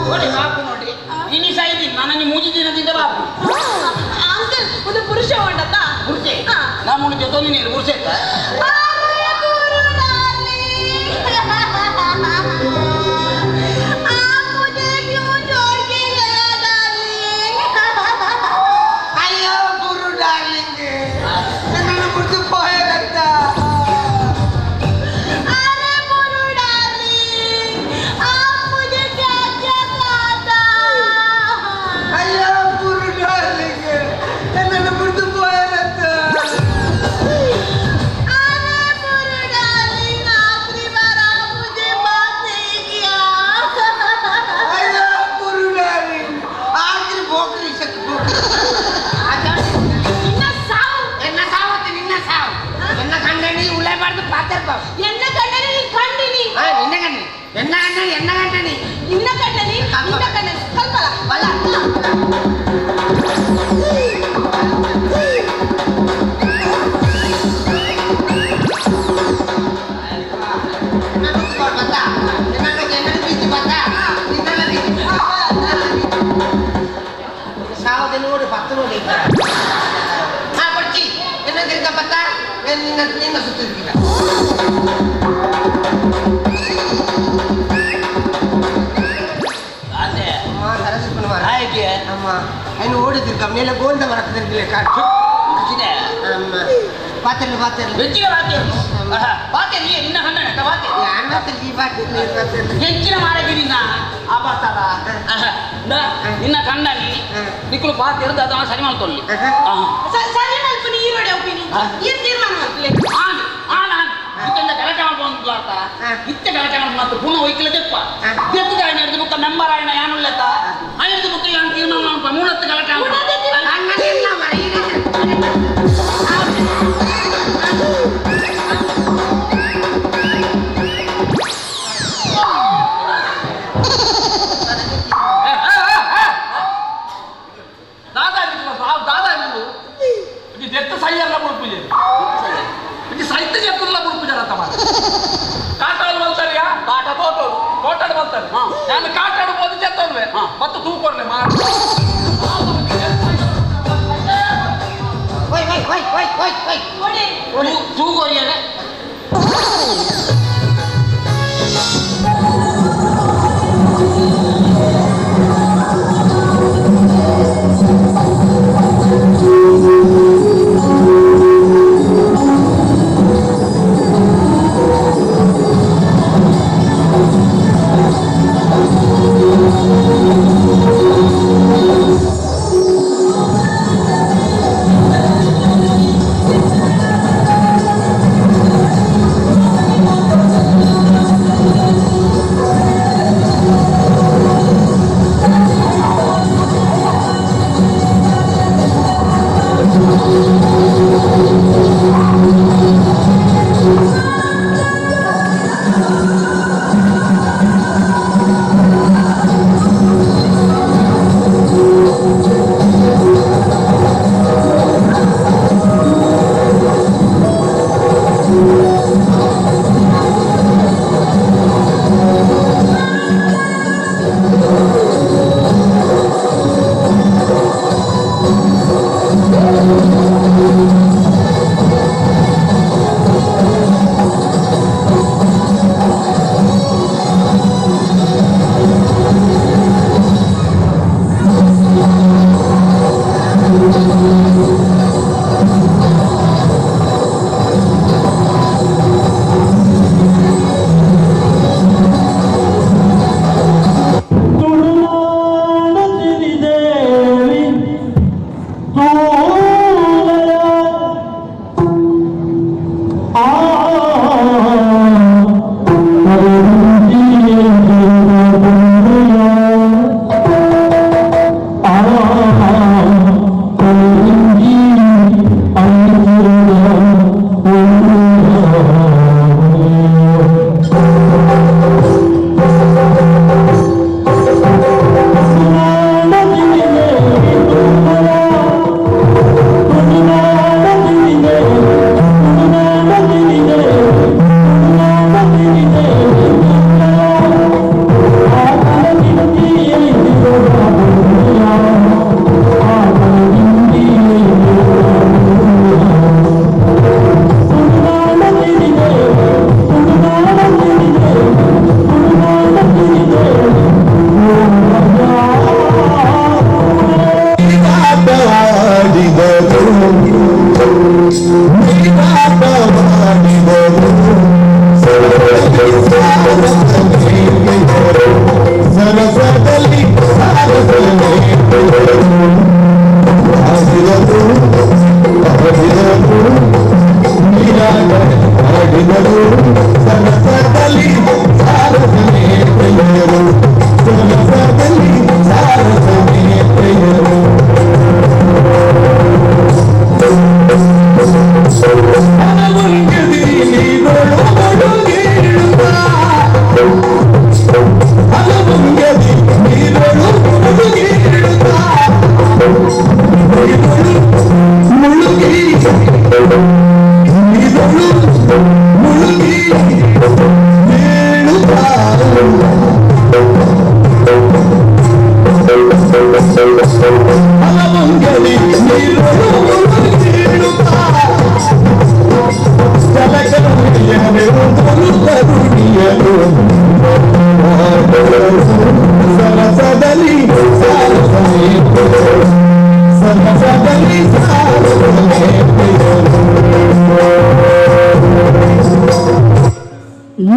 ನೋಡಿ ಬಾಪು ನೋಡಿ ಇನಿ ಸೈದಿ ನನಗೆ ಮೂಜಿ ದಿನದಿಂದ ಬಾಪು ಅಂಕಲ್ ಒಂದು ಪುರುಷ ಉಂಡತ್ತ ಪುರುಷೆ ನಮ್ಮ ಜೊತೆ ನೀರು ಪುರುಷ ಅಯ್ಯೋ ಗುರು ಡಾರ್ಲಿಂಗ್ ನನ್ನನ್ನು ಬಿಟ್ಟು ಹೋಯಲತ್ತ अरे गुरु डार्लिंग आप मुझे क्या क्या खाता ಅಯ್ಯೋ ಗುರು ಡಾರ್ಲಿಂಗ್ ನನ್ನನ್ನು ಬಿಟ್ಟು ಹೋಯಲತ್ತ अरे गुरु डार्लिंग आखिरी बार आप मुझे माफ नहीं किया ಅಯ್ಯೋ ಗುರು ಡಾರ್ಲಿಂಗ್ ಆಕ್ರಿ ಬೋಕ್ರಿ ಸಕ್ ಬೋಕ್ರಿ ನಿನ್ನ ಸಾವು ಎನ್ನ ಸಾವತ್ತೆ ನಿನ್ನ ಸಾವು ಎನ್ನ ಕಂಡನಿ ಉಳ್ಳೇಬಾರ್ದು ಪಾತ್ರ ಬಾವು ಎನ್ನ ಕಂಡನಿ ನೀನ್ ಕಂಡಿನಿ ನಿನ್ನ ಕಂಡನಿ ಎನ್ನ ಕಂಡನಿ ಎನ್ನ ಕಂಡನಿ ನಿನ್ನ ಕಂಡನಿ ನಿನ್ನ ಕಂಡನಿ ಕಲ್ಪಲ ಬಲ ಸಾವದೆ ನೋಡಿ ಪತ್ತು ನೋಡಿ ಹಾ ಕೊಡ್ತಿ ಎನ್ನ ತಿರ್ಗ ಪತ್ತ ನಿನ್ನ ನಿನ್ನ ಸುತ್ತಿರ್ಗಿಲ್ಲ ಅಮ್ಮ ಸರಸ್ವತಿ ಆಯ್ಕೆ ಅಮ್ಮ ಏನು ಓಡಿದ್ರು ಮೇಲೆ ಗೋಲ್ದ ಮರಕ್ತಿರ್ಗಿಲ್ಲ ಕಾಟು ಅಮ್ಮ ಪಾತಿರ್ಲಿ ಪಾತಿರ್ಲಿ ಬೆಚ್ಚಿಗೆ ಬಾತಿರ್ಲು ಬಾತಿರ್ಲಿ ನಿನ್ನ ಕಣ್ಣನೆ ಬಾತಿ ಯಾನ್ ಬಾತಿರ್ಲಿ ಈ ಬಾತಿರ್ಲಿ ಈ ಬಾತಿರ್ಲಿ ಹೆಚ್ಚಿನ ಮಾರಗಿ ನಿನ್ನ ಆ ಬಾತದ ನಿನ್ನ ಕಣ್ಣಲ್ಲಿ ನಿಕ್ಕಲು ಬಾತಿರ್ದು ಅದನ್ನ ಸರಿ ಮಾಡ್ಕೊಳ್ಳಿ ಸರಿ ಮಲ್ಪುನಿ ಈ ರೋಡೆ ಒಪ್ಪಿನಿ ಈ ತೀರ್ಮಾನ ಮಲ್ಪಲೆ ಆನ್ ಆನ್ ಆನ್ ಇತ್ತೆಂದ ಗಲಾಟೆ ಮಾಡ್ಕೊಂಡು ಅಂತ ಇತ್ತೆ ಗಲಾಟೆ ಮಾಡ್ಕೊಂಡು ಪುನಃ ಒಯ್ಕಲ ತೆಪ್ಪ ತೆತ್ತದ ಹಿಡಿದು ಬುಕ್ಕ ಮೆಂಬರ್ ಆಯ್ನ ಯಾನುಲ್ಲತ್ತ ಹಿಡಿದು ಬುಕ್ಕ ಯಾನ್ ತೀರ್ಮಾನ ಮಾಡ್ಪ ಮೂಲತ್ತು ಗಲಾಟೆ ಅಣ್ಣ ನಿನ್ನ ಮರ ನಾನು ಕಾಟಾಡು ಹೋದ ಜತ್ತೋನ್ವೆ ಮತ್ತೆ ತೂಕೊರ್ಲೆ ಮಾರ ಒಯ್ ಒಯ್ ಒಯ್ ಒಯ್ ಒಯ್ ಒಯ್ ಓಡಿ ತೂಗೋರಿಯಲ್ಲ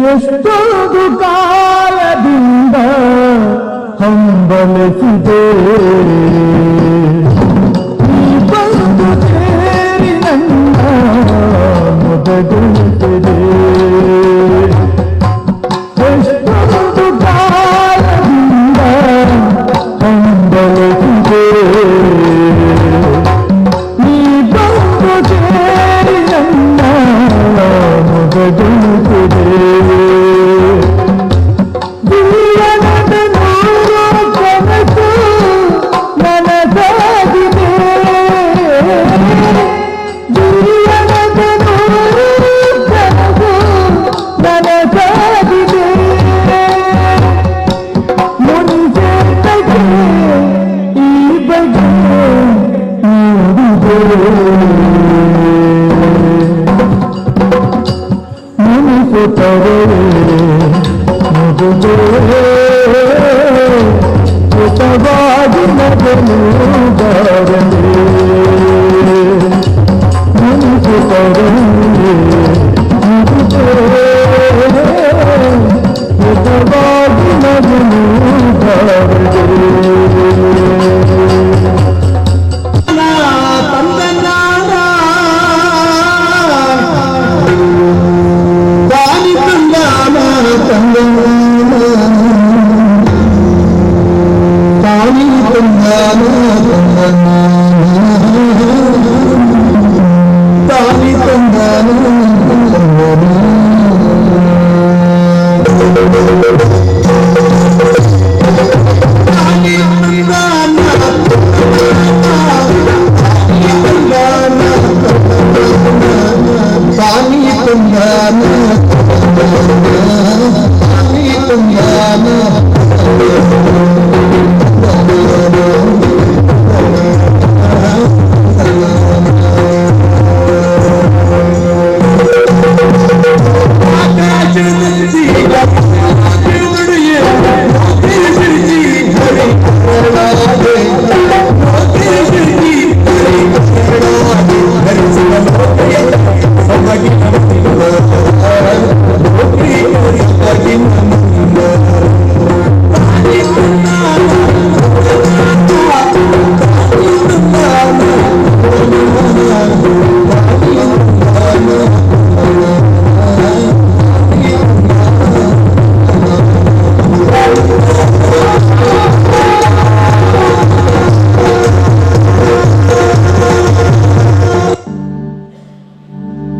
ಎಷ್ಟೊಂದು ಕಾಲದಿಂದ ಹಂಬಲಿಸಿದೆ ನೀ ಬಂದು ಸೇರಿ ನನ್ನ ಮೊದಗುಳಿಸಿದೆ. ಎಷ್ಟೊಂದು ಕಾಲದಿಂದ ಹಂಬಲಿಸಿದೆ ನೀ ಬಂದು ಸೇರಿ ನನ್ನ ಮೊದಗುಳಿಸಿದೆ. ಜೀವನದ ನೂರು ಕನಸು ನನಸಾಗಿದೆ. ಜೀವನದ ನೂರು ಕನಸು ಮುನಿಪುತ್ತರೆ ಮುದುದೆ ಹಿತವಾಗಿ ನಗನು ಬಾರದೆ ಮುನಿಪುತ್ತರೆ ಮುದುದೆ ಹಿತವಾಗಿ ನಗನು ಬಾರದೆ.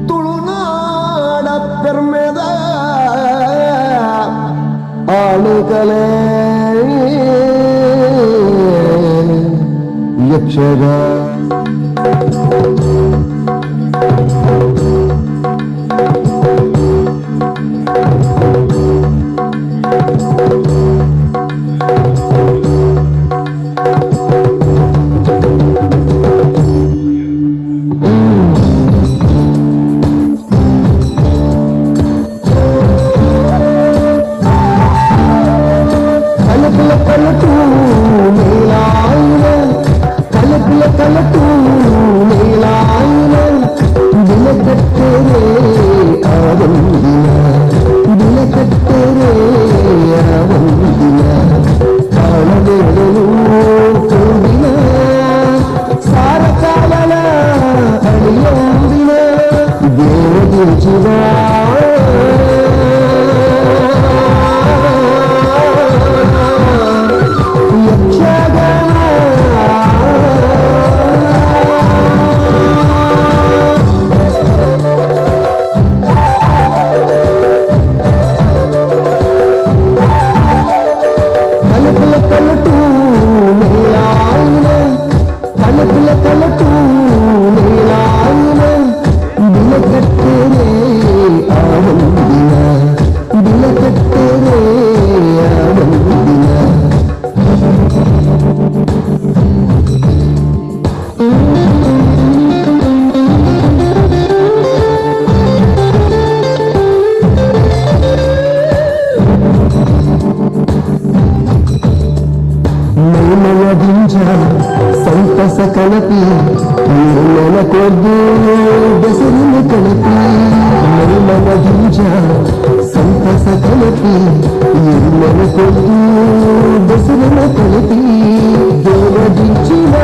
ತುಳುನಾಡ ಪೆರ್ಮೆದ ಆಳುಗಳೇ ಯಕ್ಷಗಾನ. ಕಲಕಲ ಕಲಟು ಮೇಲಾಯಿನ ಕಲಕಲ ಕಲಟು ಮೇಲಾಯಿನ ಬಿಲಕಟ್ಟರೆ ಆವಂದಿನ ಬಿಲಕಟ್ಟರೆ ಆವಂದಿನ ಕಾಣಬೇಡಲು ಕೋವಿನ ಸಾರ ಕಾಲನ ಅಳಿಯಂದಿನ ದೇವದಿಜಿವ ಕಲಕಲ ಕಲಟು ಮೇಲಾಯಿನ ಕಲಕಲ ಕಲಟು ಮೇಲಾಯಿನ ಬಿಲಕಟ್ಟರೆ ಆವಂದಿನ ಬಿಲಕಟ್ಟರೆ ಆವಂದಿನ. ಮೈಮಯ ಸಂತಸ ಕಲಪಿ ನಿರ್ಮಲ ಕೊದ್ದು ಬೆಸರಿನ ಕಲಪಿ ಮೈಮಯ ಸಂತಸ ಕಲಪಿ ನಿರ್ಮಲ ಕೊದ್ದು ಬೆಸರಿನ ಕಲಪಿ ದೇವದಿಂಚಿನ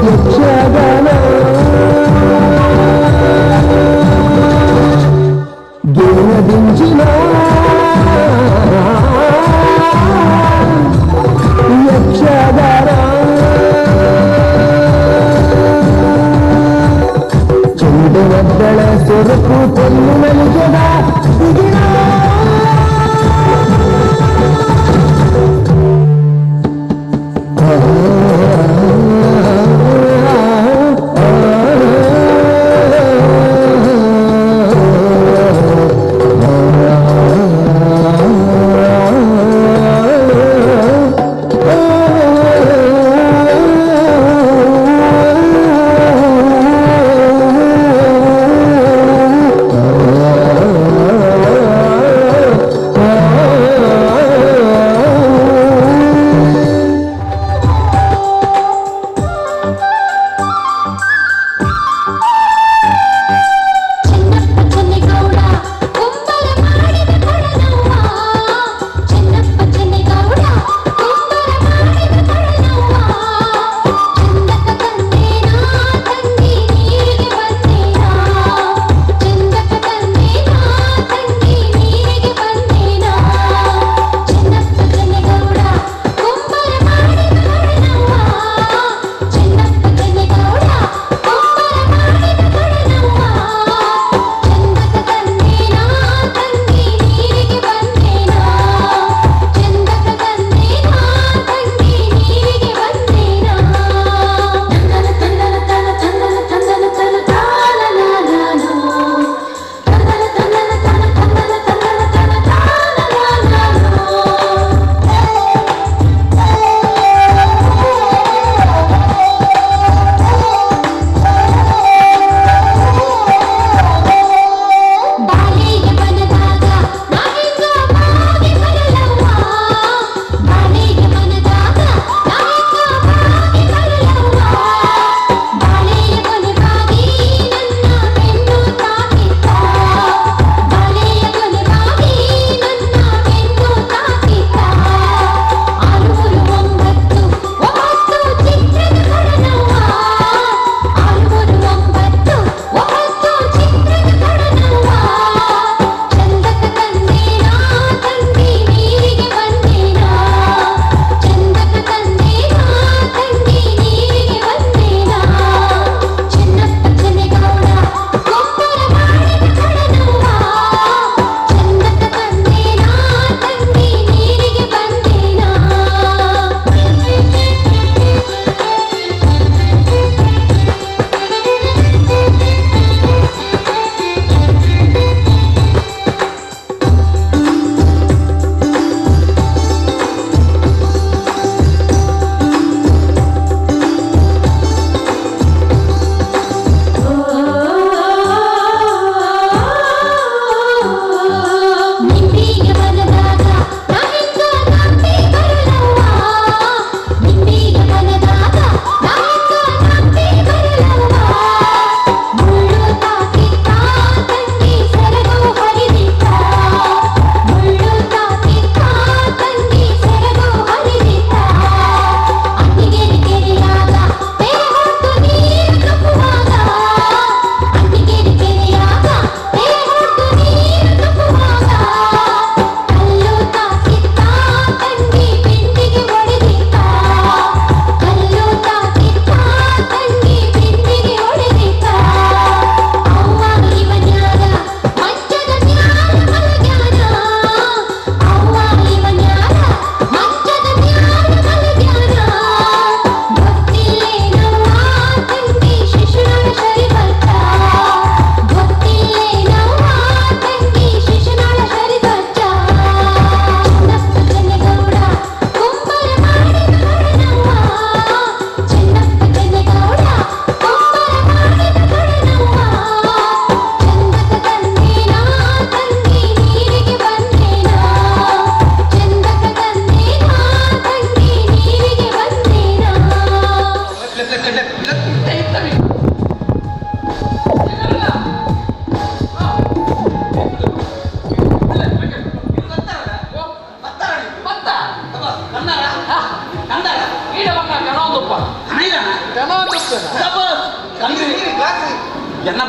ಯಕ್ಷಗಾನ ದೇವದಿಂಚಿನ ಯಕ್ಷಗಾನ. ಚಂಡವದ್ದಳ ಸೊರಕು ಕೊಲ್ಲು ನಲಿಗೆದ ಬಿಗಿನ ಆ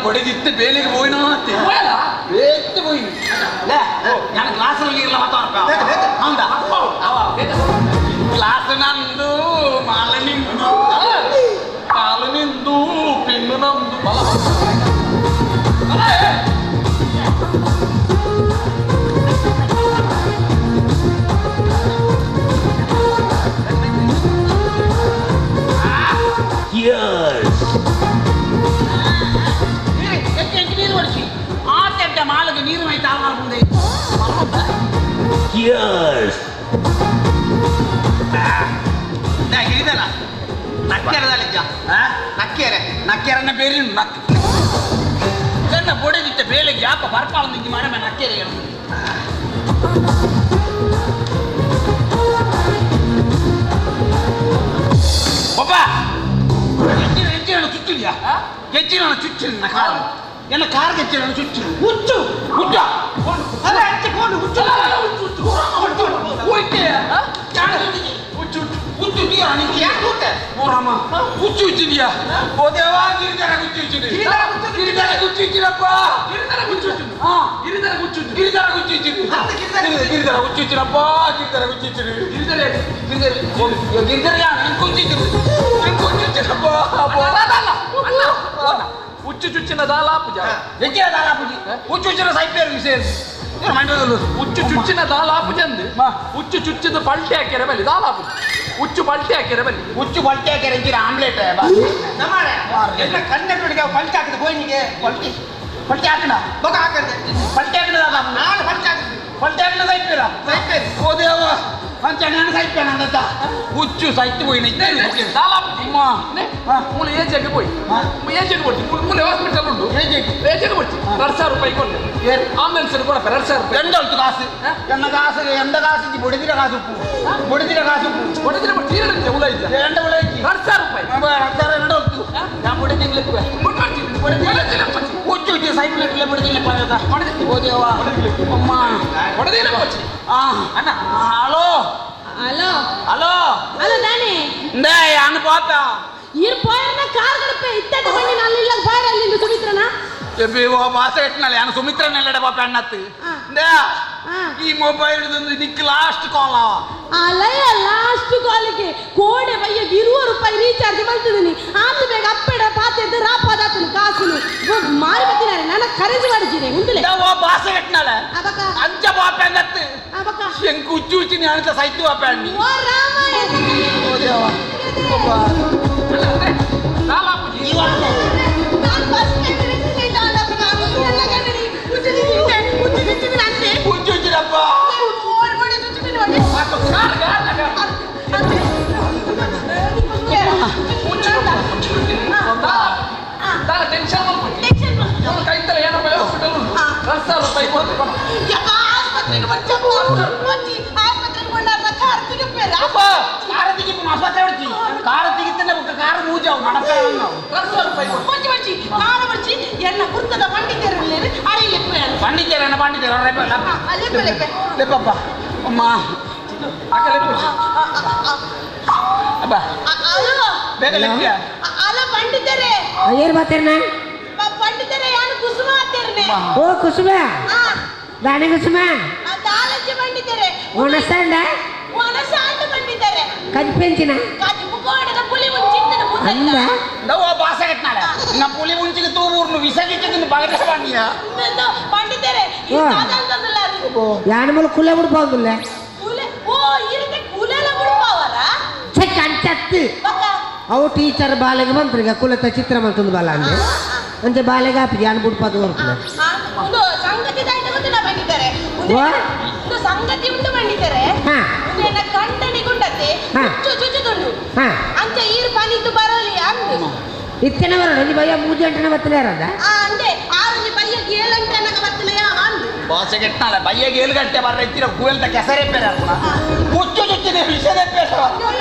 ಬಡಿದಿತ್ತು ಬೇಲಿಗೆ ಹೋಯ್ನೋ ಬೇತ್ತು ಹೋಯಿ ನಾನು ಗ್ಲಾಸಲ್ಲಿ ಇರಲ್ಲ ಮಾತಾಡಪ್ಪ ಹೌದಾ ಗ್ಲಾಸ್ ನಂದು ಮಾಲ ನಿಂದು ಕಾಲು ನಿಂದು ಪಿನ್ನು ನಮ್ದು ಬಲ ನೀರು ಹೊಡಿಸಿ ಆ ತೆಡ್ಡ ಮಾಲಗೆ ನೀರು ಮೈ ತಾಳ ಮುಂದೆ ಗಿರಿದಲ್ಲ ನಕ್ಕೆರದಲ್ಲಿದ್ದ ನಕ್ಕೆರೆ ನಕ್ಕೆರನ್ನ ಬೇರೆ ನಕ್ ನನ್ನ ಬೊಡೆದಿಟ್ಟ ಬೇಲೆಗೆ ಯಾಪ ಬರ್ಪಾಳ ನಿಂಗೆ ಮಾಡ ನಕ್ಕೆರೆ ಒಬ್ಬ ಹೆಚ್ಚಿನ ಚುಚ್ಚಿದ್ಯಾ ಹೆಚ್ಚಿನ ಚುಚ್ಚಿನ ಕಾರ್ ಎಲ್ಲ ಕಾರ್ ಹೆಚ್ಚಿನ ಚುಚ್ಚು ಹುಚ್ಚು ಹುಚ್ಚ ಅಲ್ಲ ಹಚ್ಚಿ ಫೋನ್ ಹುಚ್ಚು ಹೋಯ್ತೆ ಹುಚ್ಚು ಹುಚ್ಚು ಯಾಕೆ ಊಟ ಓರಾಮ ಹುಚ್ಚು ಹುಚ್ಚಿದ್ಯಾ ಓ ದೇವಾ ಗಿರಿಧರ ಹುಚ್ಚು ಹುಚ್ಚಿದೆ ಗಿರಿಧರ ಹುಚ್ಚು ಹುಚ್ಚಿರಪ್ಪ ಗಿರಿಧರ ಹುಚ್ಚು ಹುಚ್ಚು ಹಾ ಗಿರಿಧರ ಹುಚ್ಚು ಹುಚ್ಚು ಗಿರಿಧರ ಹುಚ್ಚು ಹುಚ್ಚಿದೆ ಹತ್ತು ಗಿರಿಧರ ಗಿರಿಧರ ಹುಚ್ಚು ಹುಚ್ಚಿರಪ್ಪ ಗಿರಿಧರ ಹುಚ್ಚು ಹುಚ್ಚಿದೆ ಗಿರಿಧರ ಗಿರಿಧರ ಗಿರಿಧರ ಕುಂಚಿದ್ರು ಹುಚ್ಚು ಹುಚ್ಚು ಚುಚ್ಚಿನ ದಾಲಾಪುಜ ಹೆಚ್ಚಿನ ದಾಲಾಪುಜಿ ಹುಚ್ಚು ಹುಚ್ಚಿನ ಸೈಪೇರು ವಿಷಯ ಹುಚ್ಚು ಚುಚ್ಚಿನ ದಾಲಾಪುಜ ಅಂದು ಹುಚ್ಚು ಚುಚ್ಚಿದ ಪಲ್ಟಿ ಹಾಕ್ಯಾರ ಬಲ್ಲಿ ದಾಲಾಪುಜಿ ಹುಚ್ಚು ಪಲ್ಟಿ ಹಾಕ್ಯಾರ ಬಲ್ಲಿ ಹುಚ್ಚು ಪಲ್ಟಿ ಹಾಕ್ಯಾರ ಇಂಚಿನ ಆಮ್ಲೆಟ್ ನಮಾರ ಎಲ್ಲ ಕಣ್ಣು ಪಲ್ಟಿ ಹಾಕಿದ ಬೋಯ್ನಿಗೆ ಪಲ್ಟಿ ಪಲ್ಟಿ ಹಾಕಣ ಬೊಕ ಹಾಕಂದೆ ಪಲ್ಟಿ ಹಾಕಣ ನಾನು ಪಲ್ಟಿ ಹಾಕಿದ್ದೆ ಪಲ್ಟಿ ಹಾಕಣ ಸೈಪೇರ ಸೈಪೇರು ಓ ದೇವ ಅಂಚ ನಾನು ಸೈಪೇನ ಅಂತ ಹುಚ್ಚು ಸೈತು ಹೋಯ್ನ ದಾಲಾಪುಜಿ ಮೂಲೆ ಏಜೆಗೆ ಪೋಯಿ ಏಜೆಗೆ ಕೊಡ್ತಿ ಮೂಲೆ ಹಾಸ್ಪಿಟಲ್ ಉಂಟು ಏಜೆಗೆ ಕೊಡ್ತಿ 2000 ರೂಪಾಯಿ ಕೊಡ್ತೆ ಆಂಬುಲೆನ್ಸ್ ಕೊಡಪ್ಪ 2000 ರೂಪಾಯಿ ಎಂದ ಉಂಟು ಕಾಸು ಎನ್ನ ಕಾಸು ಎಂದ ಕಾಸು ಬೊಡಿದಿರ ಕಾಸು ಉಪ್ಪು ಬೊಡಿದಿರ ಕಾಸು ಉಪ್ಪು ಕೊಡದಿರ ತೀರಂತೆ ಉಳ ಇದ್ದ ಎಂಡ ಉಳ ಇಜ್ಜಿ 2000 ರೂಪಾಯಿ 2000 ಎಂಡ ಉಂಟು ನಾನು ಬೊಡಿದಿಲ್ಲ ಹುಚ್ಚು ಹುಚ್ಚು ಸೈಕಲ್ ಇಟ್ಲೆ ಬಿಡುದಿಲ್ಲ ಓ ದೇವ ಅಮ್ಮ ಕೊಡದಿಲ್ಲ ಕೊಚ್ಚಿ ಅಣ್ಣ ಹಲೋ ಹಲೋ ಹಲೋ ಹಲೋ ನಾನೇ ಇಂದೇ ಅಣ್ಣ ಪಾಪ ಇರ್ ಪೋಯರ್ನ ಕಾರ್ ಗಡಪೆ ಇತ್ತದ ಬನ್ನಿ ನಾನು ಇಲ್ಲ ಬಾರ ಅಲ್ಲಿಂದ ಸುಮಿತ್ರನ ಓ ಭಾಷೆ ಇಟ್ನಲ್ಲ ನಾನು ಸುಮಿತ್ರನೆಲ್ಲಡೆ ಪಾಪ ಅಣ್ಣತ್ತು ಇಂದೇ ಈ ಮೊಬೈಲ್ ನಿಕ್ ಲಾಸ್ಟ್ ಕಾಲ್ ಅವ ಅಲಯ ಲಾಸ್ಟ್ ಕಾಲಿಗೆ ಕೋಡೆ ಬಯ್ಯಗೆ 20 ರೂಪಾಯಿ ರೀಚಾರ್ಜ್ ಮಾಡ್ತಿದ್ದೀನಿ ಆತ ಬೇಗ ಅಪ್ಪೆಡ ಪಾತೆದ್ದು ರಾಪಾದಾತನು ಕಾಸುನು ಮಾರಿ ಬತ್ತಿನಾರೆ ನನ್ನ ಖರೀದಿ ಮಾಡಿದ್ದೀನಿ ಉಂದಲೆ ಓ ಭಾಷೆ ಕಟ್ನಲ್ಲ ಅಬಕ ಅಂಚ ಪಾಪ ಅಣ್ಣತ್ತು ಅಬಕ ಎಂಕ್ ಹುಚ್ಚು ಹುಚ್ಚು ನಾನು ಸೈತು ಪಾಪ ಅಣ್ಣಿ ಓ ರಾಮ ಓ ದೇವ ದಾಲಾಪುಜಿ ನಾನು ಬಸ್ ಆಕ್ಸಿಡೆಂಟ್ ಆದಪ್ಪ ಎಲ್ಲ ಕಣ್ಣಿ ಹುಚ್ಚು ಹುಚ್ಚು ಹುಚ್ಚು ಅಂತೆ ಹುಚ್ಚು ಹುಚ್ಚಿರಪ್ಪ ಓಡ್ಬಡಿ ಚುಚ್ಚುತ್ತೀನಿ ನೋಡಿ ದಾಲ ಟೆನ್ಷನ್ ಮಾಡ್ಬಿಟ್ಟು ಕೈತಲ್ಲ ಏನಪ್ಪ ಹಾಸ್ಪಿಟಲ್ ಉಂಟು 2000 ರೂಪಾಯಿ ಕೊಡ್ತೆ ಕಾರ ತೆಗಿಪು ಆಸ್ಪತ್ರೆ ಹೊಡ್ತಿ ಕಾರ ತೆಗಿತಾನೆ ಬುಕ್ಕ ಕಾರ ಮೂಜಾವು ನಡಕ 2000 ರೂಪಾಯಿ ಕೊಡ್ತೆ ಎನ್ನ ಕುರ್ತದ ಬಂಡಿದ್ದೇರಲ್ಲಿ ಅಡಿಯಲ್ಲಿ ಬಂಡಿದ್ದೇರ ಬಂಡಿದ್ದೇರ ಲೆಪ್ಪಪ್ಪ ಅಮ್ಮ ಅಪ್ಪ ಬೇಗ ಲೆಪ್ಪಿಯ ಅಲ್ಲ ಪಂಡಿತರೇ ಏನ್ ಮಾತಾಡ್ನ ಪಂಡಿತರೇ ಯಾನು ಕುಸುಮ ಆತೇರ್ನೆ ಓ ಕುಸುಮ ದಾಣಿ ಕುಸುಮ ದಾಲಜ್ಜೆ ಪಂಡಿತರೇ ಒಣಸಂಡ ಒಣಸಾಂಡ ಪಂಡಿತರೇ ಕಜ್ಪೆಂಚಿನ ಕಜ್ಪು ಕೋಡದ ಪುಲಿ ಮುಂಚಿತ್ತನ ಅಂದ ಓ ಭಾಷೆ ಕಟ್ನಾಳೆ ನಾ ಪುಲಿ ಮುಂಚಿಗೆ ತೂವೂರ್ನು ವಿಸಗಿಟ್ಟಿದ್ದು ಬಗಟ ಬಂಡಿಯ ಪಂಡಿತರೇ ಈ ಸಾಧಾರಣದಲ್ಲ ಯಾನ ಮೂಲ ಕುಲೆ ಬಿಡ್ಬೋದಿಲ್ಲ ಕುಲೆ ಓ ಇರುತ್ತೆ ಕುಲೆಲ ಬಿಡ್ಪಾವರ ಚೆಕ್ ಅಂಚತ್ತು ಅವು ಟೀಚರ್ ಬಾಲೆಗೆ ಬಂತ್ರಿ ಈಗ ಕುಲತ ಚಿತ್ರ ಮಂತಂದು ಬಾಲ ಅಂದೆ ಅಂಚೆ ಬಾಲೆಗೆ ಆಪಿ ಯಾನ್ ಬಿಡ್ಪಾದು ಬರ್ಪುನ ಒಂದು ಸಂಗತಿ ದಾಯ್ತ ಗೊತ್ತಿಲ್ಲ ಬಂದಿದ್ದಾರೆ ಒಂದು ಸಂಗತಿ ಉಂಟು ಬಂದಿದ್ದಾರೆ ಒಂದು ಕಂಡನಿ ಗುಂಡತೆ ಚುಚ್ಚು ಚುಚ್ಚುದುಂಡು ಅಂಚೆ ಈರ್ ಪನಿತ್ತು ಬರಲಿ ಅಂದು ಇತ್ತನೆ ಬರೋಣ ಇಲ್ಲಿ ಬಯ್ಯ 3 ಗಂಟೆನ ಬತ್ತಲೇ ಇರೋದ ಅಂದೆ ಆರು ಬಯ್ಯಗೆ 7 ಗಂಟೆ ಅನ್ನಕ ಬತ್ತಲೇ ಅಂದು ಬಾಸೆ ಕೆಟ್ಟನಾಳೆ ಬಯ್ಯಗೆ 7 ಗಂಟೆ ಬರ್ರ ಇತ್ತಿರ ಗುವೆಲ್ತ ಕೆಸರೇ ಪೇರ ಹುಚ್ಚು ಚುಚ್ಚಿದೆ ವಿಷದೇ ಪೇರ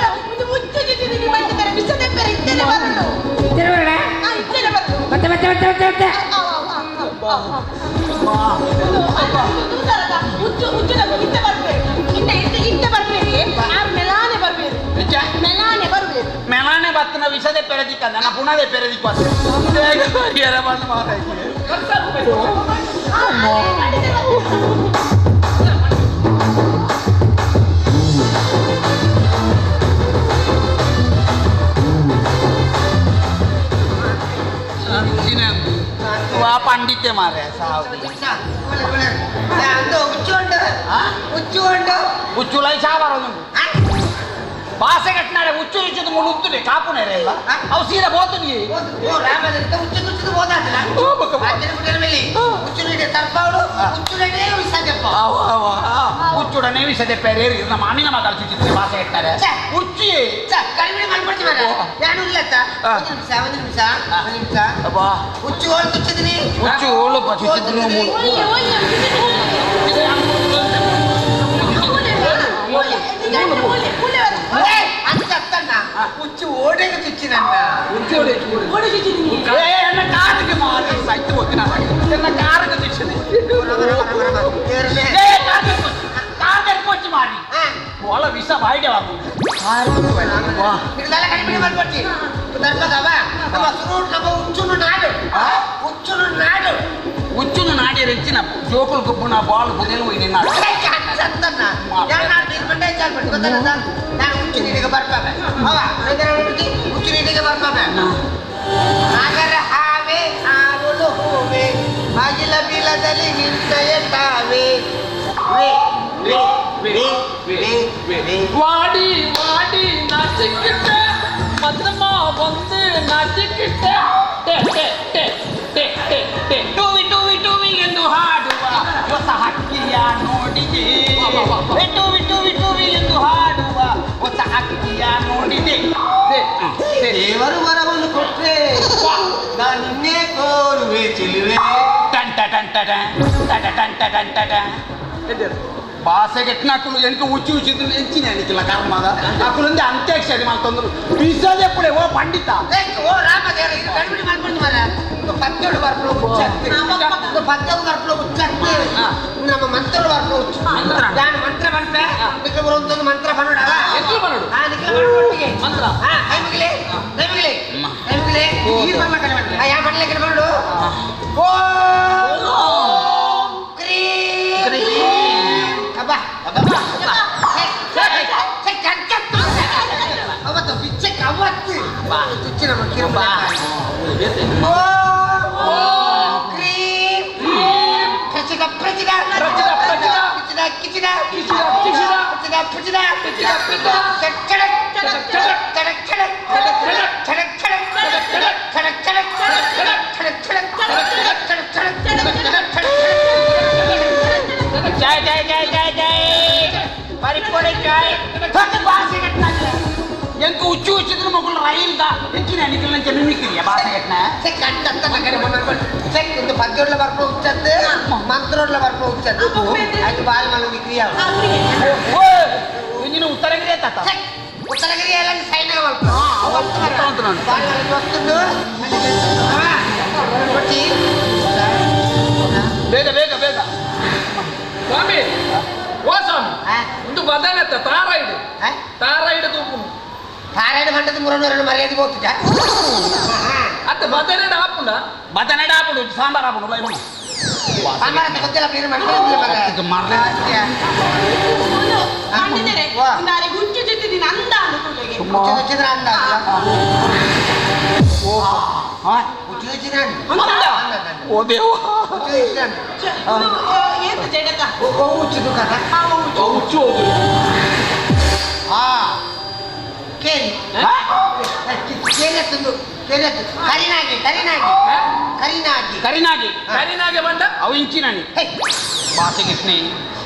ಮುಚ್ಚು ಚುಚ್ಚಿದೆ ಬಂದಿದ್ದಾರೆ ವಿಷದೇ ಪೇರ ಇತ್ತನೆ ಬರೋಣ ಇತ್ತನೆ ಬರೋಣ ಇತ್ತನೆ ಬರೋಣ ಮತ್ತೆ ಮತ್ತೆ ಮತ್ತೆ ಮತ್ತೆ ಮತ್ತೆ ಹುಚ್ಚು ಹುಚ್ಚು ಇತ್ತೆ ಬರ್ಬೇಕು ಇತ್ತೆ ಇತ್ತೆ ಇತ್ತೆ ಬರ್ಬೇಡಿ ಆ ಮೆಲಾನೆ ಬರ್ಬೇಕು ಮೆಲಾನೆ ಬರುವೆ ಮೆಲಾನೆ ಬತ್ತನ ವಿಷದೆ ಪೆರದಿಕ್ಕ ನನ್ನ ಪುಣದೆ ಪೆರದಿಕ್ಕ ಬಂದು ಮಾತಾಯ್ತು. ಪಂಡಿತೆ ಮಾರೆ ಸಾವು ಉಚ್ಚುಂಡು ಉಚ್ಚುಲೈ ಸಾಬಾರ ಬಾಸೆ ಕಟ್ಟಿನಾರೆ ಉಚ್ಚು ಉಚ್ಚುದು ಮುಳುತ್ತುದೆ ಕಾಪುನೇರೆ ಇಲ್ಲ ಅವು ಸೀದಾ ಬೋತು ಓ ರಾಮದ ಉಚ್ಚು ಉಚ್ಚುದು ಹೋದಾತಲ್ಲ ಉಚ್ಚುನಿಡೆ ತರ್ಪಾವಳು ಉಚ್ಚುಡನೆ ವಿಸದೆಪ್ಪ ಉಚ್ಚುಡನೆ ವಿಸದೆಪ್ಪ ನಮ್ಮ ಮಾಮಿನ ಮಾತಾಡ ಚುಚ್ಚಿದ್ರೆ ಬಾಸೆ ಕಟ್ಟಿನಾರೆ ಉಚ್ಚಿ ಕಡಿಮೆ ಮಾಡ್ಬಿಡ್ತೀವಿ ಯಾರು ಇಲ್ಲತ್ತ ಒಂದು ನಿಮಿಷ ಒಂದು ನಿಮಿಷ ಒಂದು ನಿಮಿಷ ಉಚ್ಚು ಹೋಳು ಚುಚ್ಚಿದ್ನಿ ಉಚ್ಚು ಹೋಳು ಚುಚ್ಚಿದ್ನಿ ಉಚ್ಚು ಓಡೆಗೆ ಚುಚ್ಚಿನನ್ನ ಉಚ್ಚು ಓಡೆ ಕಾರಿಗೆ ಮಾರಿ ಸೈತು ಹೋಗ್ತೀನಿ ನನ್ನ ಕಾರಿಗೆ ಚುಚ್ಚಿದೆ ಕಾರ್ ಮಾರಿ ಒಳ ವಿಷ ಬಾಯಿಗೆ ಕಡಿಮೆ ಮಾಡ್ಬಿಡ್ತಿ ನಮ್ಮ ನಮ್ಮ ಉಚ್ಚುನು ನಾಡು ಉಚ್ಚುನು ನಾಡು ಉಚ್ಚುನು ನಾಡಿ ರೆಂಚಿನ ಜೋಕುಲ್ ಗುಬ್ಬುನ ಬಾಲ್ ಬುದೇನು ಇದೆ ನಾಡು ನಾನು ಉಚ್ಚು ನೀರಿಗೆ ಬರ್ಪಾವೆ ಅವ ಉಚ್ಚು ನೀರಿಗೆ ಬರ್ಪಾವೆ ನಾಗರ ಹಾವೆ ಆರುಳು ಹೂವೆ ಬಾಗಿಲ ಬಿಲದಲ್ಲಿ ನಿಂತೆಯ ತಾವೆ ವಾಡಿ ವಾಡಿ ನಾಚಿக்கிட்ட மத்தமா வந்து ನಾಚಿக்கிட்ட ಟೆ ಟೆ ಟೆ ಟೆ ಟೆ ಟೆ ಟುವಿ ಟುವಿ ಟುವಿ ಎಂದು ಹಾಡುವ ಹೊಸ ಹಕ್ಕಿಯ ನೋಡಿದೆ ಟುವಿ ಟುವಿ ಟುವಿ ಎಂದು ಹಾಡುವ ಹೊಸ ಹಕ್ಕಿಯ ನೋಡಿದೆ ದೇವರು ವರವನ್ನು ಕೊಟ್ಟರೆ ನಾನು ನಿನ್ನೆ ಕೋರುವೆ ಚೆಲುವೆ ಟಂಟ ಟಂಟ ಟಂಟ ಟಂಟ ಟಂಟ ಬಾಸೆಗೆ ಎಟ್ನಾಕುಲು ಎಂಟು ಉಚ್ಚು ಉಚ್ಚಿದ್ರು ಎಂಚಿನ ಅನಿಕಿಲ್ಲ ಕರ್ಮದ ಅಕುಲೊಂದು ಅಂತ್ಯಾಕ್ಷರಿ ಮಾಡ್ತಂದ್ರು ಬಿಸದೆ ಪುಡೆ ಓ ಪಂಡಿತ ಓ ರಾಮ ದೇವರ ಇದು ಕಣ್ಬಿಡಿ ಮಾಡ್ಕೊಂಡು ಮರ ಪತ್ತೇಳು ಬರ್ಪುಲ ಉಚ್ಚತ್ತಿ ಪತ್ತೇಳು ಬರ್ಪುಲ ಉಚ್ಚತ್ತಿ ನಮ್ಮ ಮಂತ್ರ ಬರ್ಪುಲ ಉಚ್ಚು ನಾನು ಮಂತ್ರ ಬಂಪೆ ನಿಖಲ ಬರುವಂತೊಂದು ಮಂತ್ರ ಬನ್ನೋಡ ಎಂತೂ ಬನ್ನೋಡು ಹಾ ನಿಖಲ ಬನ್ನೋಟ್ಟಿಗೆ ಮಂತ್ರ ಹಾ ಕೈ ಮುಗಿಲಿ ಕೈ ಮುಗಿಲಿ ಕೈ ಮುಗಿಲಿ ಈ ಬರ್ಲ ಕಡೆ ಮಾಡ್ಲಿ ಯಾ ಮಾಡ್ಲಿಕ್ಕೆ ಬನ್ನೋಡು ಓ ಅಬ್ಬಾ ಅಬ್ಬಾ ಅವತ್ತು ಬಿಚ್ಚಕ್ಕೆ ಅವತ್ತು ಚುಚ್ಚಿ ನಮ್ಮ ಕಿರುಬ ಪ್ರಚಿದ ಪ್ರಚಿದ ಪ್ರಚಿದ ಪ್ರಚಿದ ಕಿಚಿದ ಕಿಚಿದ ಕಿಚಿದ ಕಿಚಿದ ಪ್ರಚಿದ ಪ್ರಚಿದ ಪ್ರಚಿದ ಪ್ರಚಿದ ಚಡಕ್ ಚಡಕ್ ಚಡಕ್ ಚಡಕ್ ಚಡಕ್ ಚಡಕ್ ಚಡಕ್ ಚಡಕ್ ಚಡಕ್ ಚಡಕ್ ಚಡಕ್ ಚಡಕ್ ಚಡಕ್ ಚಡಕ್ ಚಡಕ್ ಚಡಕ್ ಚಡಕ್ ಜಯ ಜಯ ಜಯ ಜಯ ಜಯ ಪರಿಪೊಡೆ ಜಯ ಬಾಸೆ ಕಟ್ಟ ಎಂಕು ಉಚ್ಚು ಉಚ್ಚಿದ್ರು ಮಗುಳು ರೈಲ್ದ ಎಂಚಿನ ಅನಿಕಲ್ ನಂಚೆ ಮಿಮಿಕ್ರಿಯ ಬಾಸೆ ಕಟ್ನ ಚೆಕ್ ಒಂದು ಪದ್ಯೋಡ್ಲ ಬರ್ಪು ಉಚ್ಚದ್ದು ಮಂತ್ರೋಡ್ಲ ಬರ್ಪು ಉಚ್ಚದ್ದು ಆಯ್ತು ಬಾಲ್ ಮನ ವಿಕ್ರಿಯ ಓ ಇಂಜಿನ ಉತ್ತರಗಿರಿ ತಾತ ಉತ್ತರಗಿರಿ ಎಲ್ಲ ಸೈನ್ ಬಾಲ್ ಮನ ವಸ್ತುಂಡು ಬೇಗ ಬೇಗ ಬೇಗ ಸ್ವಾಮಿ ಓ ಸ್ವಾಮಿ ಒಂದು ಬದನೆತ್ತ ತಾರಾಯ್ಡು ತಾರಾಯ್ಡು ತೂಪುನು ತಾರಾಯ್ಡು ಮಂಟದ ಮುರನೂರನ್ನು ಮರ್ಯಾದೆ ಹೋಗ್ತಿದ್ದ ಅತ್ತ ಬದನೆಡ ಆಪುಂಡ ಬದನೆಡ ಆಪುಂಡು ಸಾಂಬಾರ್ ಆಪುಂಡು ಬೈ ಸಾಂಬಾರ್ ಅಂತ ಗೊತ್ತಿಲ್ಲ ನೀರು ಮಾಡ್ತಾರೆ ಹುಚ್ಚು ಚುಚ್ಚಿದ್ದೀನಿ ಅಂದ ಅನುಕೂಲಗೆ ಹುಚ್ಚು ಚುಚ್ಚಿದ್ರ ಅಂದ ಹುಚ್ಚು ಚುಚ್ಚಿದ್ರ ಓ ದೇವ ಹುಚ್ಚು ಚುಚ್ಚಿದ್ರ ಏತ ಜಡಕ ಓ ಹುಚ್ಚು ದುಃಖ ಹುಚ್ಚು ಹೋಗುದು ಹಾ ಕೇರಿ ಕೇರಿ ಎತ್ತುಂದು ಕೇರಿ ಎತ್ತು ಕರಿನಾಗಿ ಕರಿನಾಗಿ ಕರಿನಾಗಿ ಕರಿನಾಗಿ ಕರಿನಾಗೆ ಬಂದ ಅವು ಇಂಚಿನಾನಿ ಬಾಸೆ ಕಿಟ್ನಿ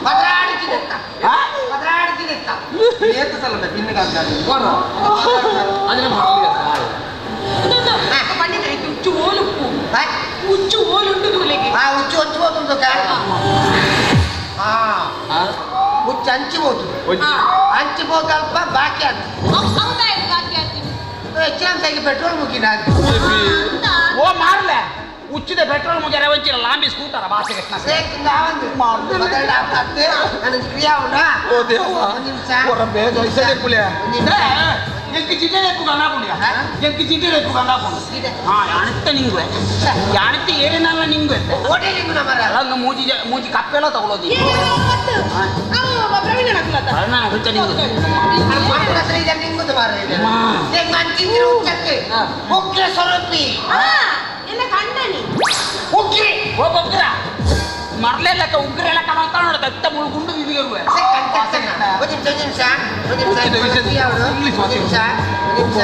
ಪದರಾಡ್ತಿದೆತ್ತ ಪದರಾಡ್ತಿದೆತ್ತ ಏತ ಸಲ ಬಿನ್ನಿಗಾಗ್ತದೆ ಅದನ್ನ ಪಂಡಿತರೆ ಹುಚ್ಚು ಓಲುಪ್ಪು ಹುಚ್ಚು ಓಲುಂಟು ತೂಲೆಗೆ ಹಾ ಹುಚ್ಚು ಹಂಚು ಹೋತುಂಡು ಹಾ ಹುಚ್ಚು ಹಂಚಿ ಹೋತು ಹಂಚಿ ಹೋತ ಅಲ್ಪ ಬಾಕಿ ಆಯ್ತು ಹೌದಾಯ್ತು ಬಾಕಿ ಆಯ್ತು ಹೆಚ್ಚಿನ ಪೆಟ್ರೋಲ್ ಮುಗಿನ ಓ ಮಾರ್ಲೆ ಉಚ್ಚಿದ ಪೆಟ್ರೋಲ್ ಮುಗಿಯರ ಒಂಚಿನ ಲಾಂಬಿ ಸ್ಕೂಟರ್ ಭಾಷೆ ಕೃಷ್ಣ ಕ್ರಿಯಾ ಉಂಡಾ ಓ ದೇವ ಒಂದು ನಿಮಿಷ ಒರ ಬೇಗ ಇಸದೆ ಪುಲೆ ಎಂಕ್ ಚಿಟ್ಟೆ ರೇಪು ಗಂಗಾಪುಂಡು ಎಂಕ್ ಚಿಟ್ಟೆ ರೇಪು ಗಂಗಾಪುಂಡು ಹಾ ಯಾಣತ್ತ ನಿಂಗುವೆ ಯಾಣತ್ತ ಏರಿನಲ್ಲ ನಿಂಗುವೆ ಓಟೆ ನಿಂಗು ನಮರ ಅಲ್ಲ ಮೂಜಿ ಮೂಜಿ ಕಪ್ಪೆಲ್ಲ ತಗೊಳ್ಳೋದು ಪ್ರವೀಣ ನಕಲತ ನಾನು ಹುಚ್ಚ ನಿಂಗು ಮಕ್ಕಳ ಹತ್ರ ಇದೆ ನಿಂಗುದು ಮಾರ್ರೆ ಇದು. ಅಮ್ಮ. ಹೆಂಗ್ ಅಂತಿದ್ರು ಹುಚ್ಚಕ್ಕೆ ಉಗ್ರ ಸ್ವರೂಪಿ ಎಲ್ಲ ಕಂಡನಿ ಉಗ್ರಿ ಒಬ್ಬ ಉಗ್ರ ಮರ್ಲೆಲ್ಲಕ್ಕ ಉಗ್ರೆಲ್ಲಕ್ಕ ಮಾತಾ ನೋಡ ದತ್ತ ಮುಳು ಗುಂಡು ಇದಿರುವೆ ಒಂದು ನಿಮಿಷ ಒಂದು ನಿಮಿಷ ಒಂದು ನಿಮಿಷ ಉಚ್ಚಿದ ವಿಷಯದ ಇಂಗ್ಲಿಷ್ ಒಂದು ನಿಮಿಷ ಒಂದು ನಿಮಿಷ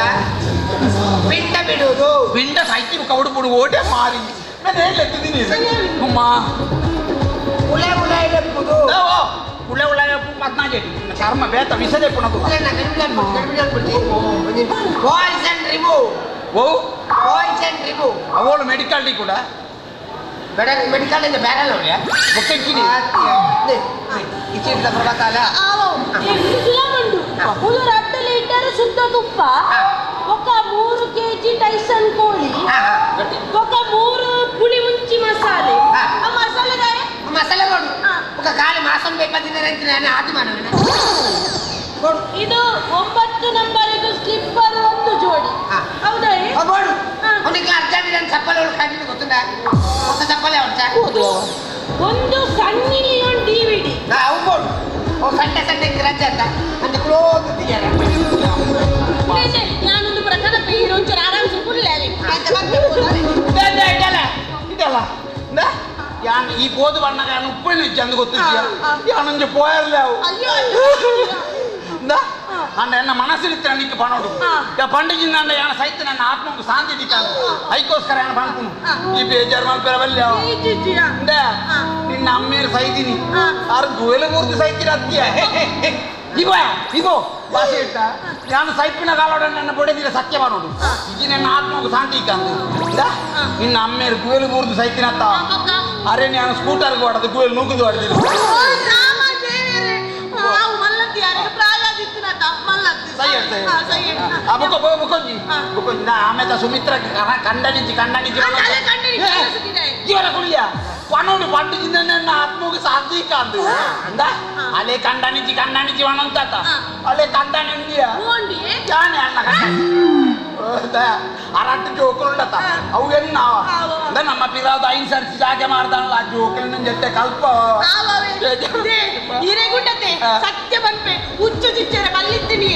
ಪಿಂಡ ಬಿಡುವುದು ಪಿಂಡ ಸಾಯ್ತಿ ಕೌಡು ಬುಡು ಓಟೆ ಮಾರಿ ನಾನು ಹೇಳತ್ತಿದ್ದೀನಿ ಅಮ್ಮ ಉಳೆ ಉಳೆ ಎಪ್ಪುದು ಉಳ್ಳೆ ಉಳ್ಳೆ ಪದ್ನಾಜೆ ಚರ್ಮ ಬೇತ ವಿಷದೆ ಪುಣದು ಪಾಯ್ಸನ್ ರಿಮೂವ್ ಓ ಪಾಯ್ಸನ್ ರಿಮೂವ್ ಅವಳು ಮೆಡಿಕಲ್ ಡಿ ಕೂಡ ಬೇಡ ಮೆಡಿಕಲ್ ಇಂದ ಬೇರೆ ಅವ್ರೆ ಬೊಕ್ಕೆಂಚಿನಿ ಈ ಚೀಟದ ಪ್ರಭಾಕಾಲ ಸುಲಭ ಉಂಟು ರಡ್ಡು ಲೀಟರ್ ಶುದ್ಧ ತುಪ್ಪ ఒక 3 ಕೆಜಿ ಟೈಸನ್ ಕೋಳಿ ఒక 3 ಪುಳಿ ಮುಂಚಿ ಮಸಾಲೆ ಆ ಮಸಾಲೆದಾರೆ ಮಸಾಲೆ ಕೊಡು ఒక ಖಾಲಿ ಮಾసం ಬೇಕಾದಿನ ನಾನು ಆದಿ ಮಾಡುವೆ ಇದು 9 ನಂಬರಿಗೆ ಸ್ಲಿಪ್ಪರ್ ಒಂದು ಜೋಡಿ ಹೌದಾ ಕೊಡು ಅವನಿಗೆ ಅರ್ಜೆಂಟ್ ನಾನು ಚಪ್ಪಲಿ ಒಳಗೆ ಕಾಟಿನ ಗೊತ್ತುಂಟಾ ಹೊಸ ಚಪ್ಪಲಿ ಅವನು ಒಂದು ಸನ್ನಿ ಲಿಯೋನ್ ಡಿವಿಡಿ ಅವು ಕೊಡು ಓ ಸಂಡೆ ಸಂಡೆ ರಜೆ ಅಂತ ಅಂತ ಕ್ಲೋಸ್ ಇದ್ದೀಯಾರ ನಾನೊಂದು ಪ್ರಕಾರ ಪೇರು ಒಂಚೂರು ಆರಾಮ್ಸೆ ಕುಡ್ಲೆ ಇದಲ್ಲ ಇದಲ್ಲ ಯಾನ್ ಈ ಬೋದು ಬಣ್ಣಗ ಉಪ್ಪಿನ ಚಂದ ಗೊತ್ತಿದ್ಯಾ ಯಾನೊಂಜಿ ಪೋಯರ್ಲೆ ಅವು ಅಯ್ಯೋ ಅಂಡ ಎನ್ನ ಮನಸ್ಸಿರುತ್ತೆ ನಿಕ್ಕೆ ಪಣೋಡು ಪಂಡಿಜಿಂದ ಅಂಡ ಯಾನ ಸೈತ ನನ್ನ ಆತ್ಮకు ಶಾಂತಿ ದಿಕ್ಕಾದು ಐಕೋಸ್ಕರ ಯಾನ ಪಣಪುನು ಈ ಬೇಜಾರು ಮಲ್ಪೆರವಲ್ಲ ಅಂಡ ನಿನ್ನ ಅಮ್ಮೇರು ಸೈದಿನಿ ಆರು ಗುವೆಲ ಮೂರ್ತಿ ಸೈತಿನ ಅತ್ತಿಯ ಇಗೋ ಇಗೋ ಭಾಷೆ ಇಟ್ಟ ನಾನು ಸೈಪಿನ ಕಾಲೋಡ ನನ್ನ ಬೊಡೆದಿರ ಸತ್ಯ ಮಾಡೋಡು ಇದು ನನ್ನ ಆತ್ಮకు ಶಾಂತಿ ಇಕ್ಕಂದು ನಿನ್ನ ಅಮ್ಮೇರು ಗುವೆಲು ಮೂರ್ತಿ ಸೈತಿನತ್ತ ಅರೆ ನಾನು ಸ್ಕೂಟರ್ಗೆ ಹೊಡೆದು ಗುವೆಲ್ ನೂಕುದು ಹೊಡೆದಿಲ್ಲ ಆಮೇಲೆ ಸುಮಿತ್ರ ಕಂಡನಿಂಚಿ ಕಂಡನಿಂಚಿ ಇವರ ಕುಳ್ಳಿಯ ಪಣೋಡು ಪಂಡಿಜಿಂದ ನನ್ನ ಆತ್ಮకు ಶಾಂತಿ ಕಾಂದು ಅಂದ ಅಲೆ ಕಂಡನಿಂಚಿ ಕಂಡನಿಂಚಿ ವಣಂತಾತ ಅಲೆ ಕಂಡನಿಂದಿಯ ಯಾನೆ ಅಣ್ಣ ಕಂಡ ಅರಟ್ಟು ಜೋಕುಂಡತ ಅವು ಎನ್ನಾವ ಅಂದ ನಮ್ಮ ಪಿರಾದ ಐನ್ ಸರ್ತಿ ಜಾಗೆ ಮಾಡ್ದಾನಲ್ಲ ಆ ಜೋಕುಲಿನ ಜೊತೆ ಕಲ್ಪ ಹಿರೇಗುಂಡತೆ ಸತ್ಯ ಬಂಪೆ ಹುಚ್ಚು ಚಿಚ್ಚರ ಬಲ್ಲಿದ್ದೀನಿ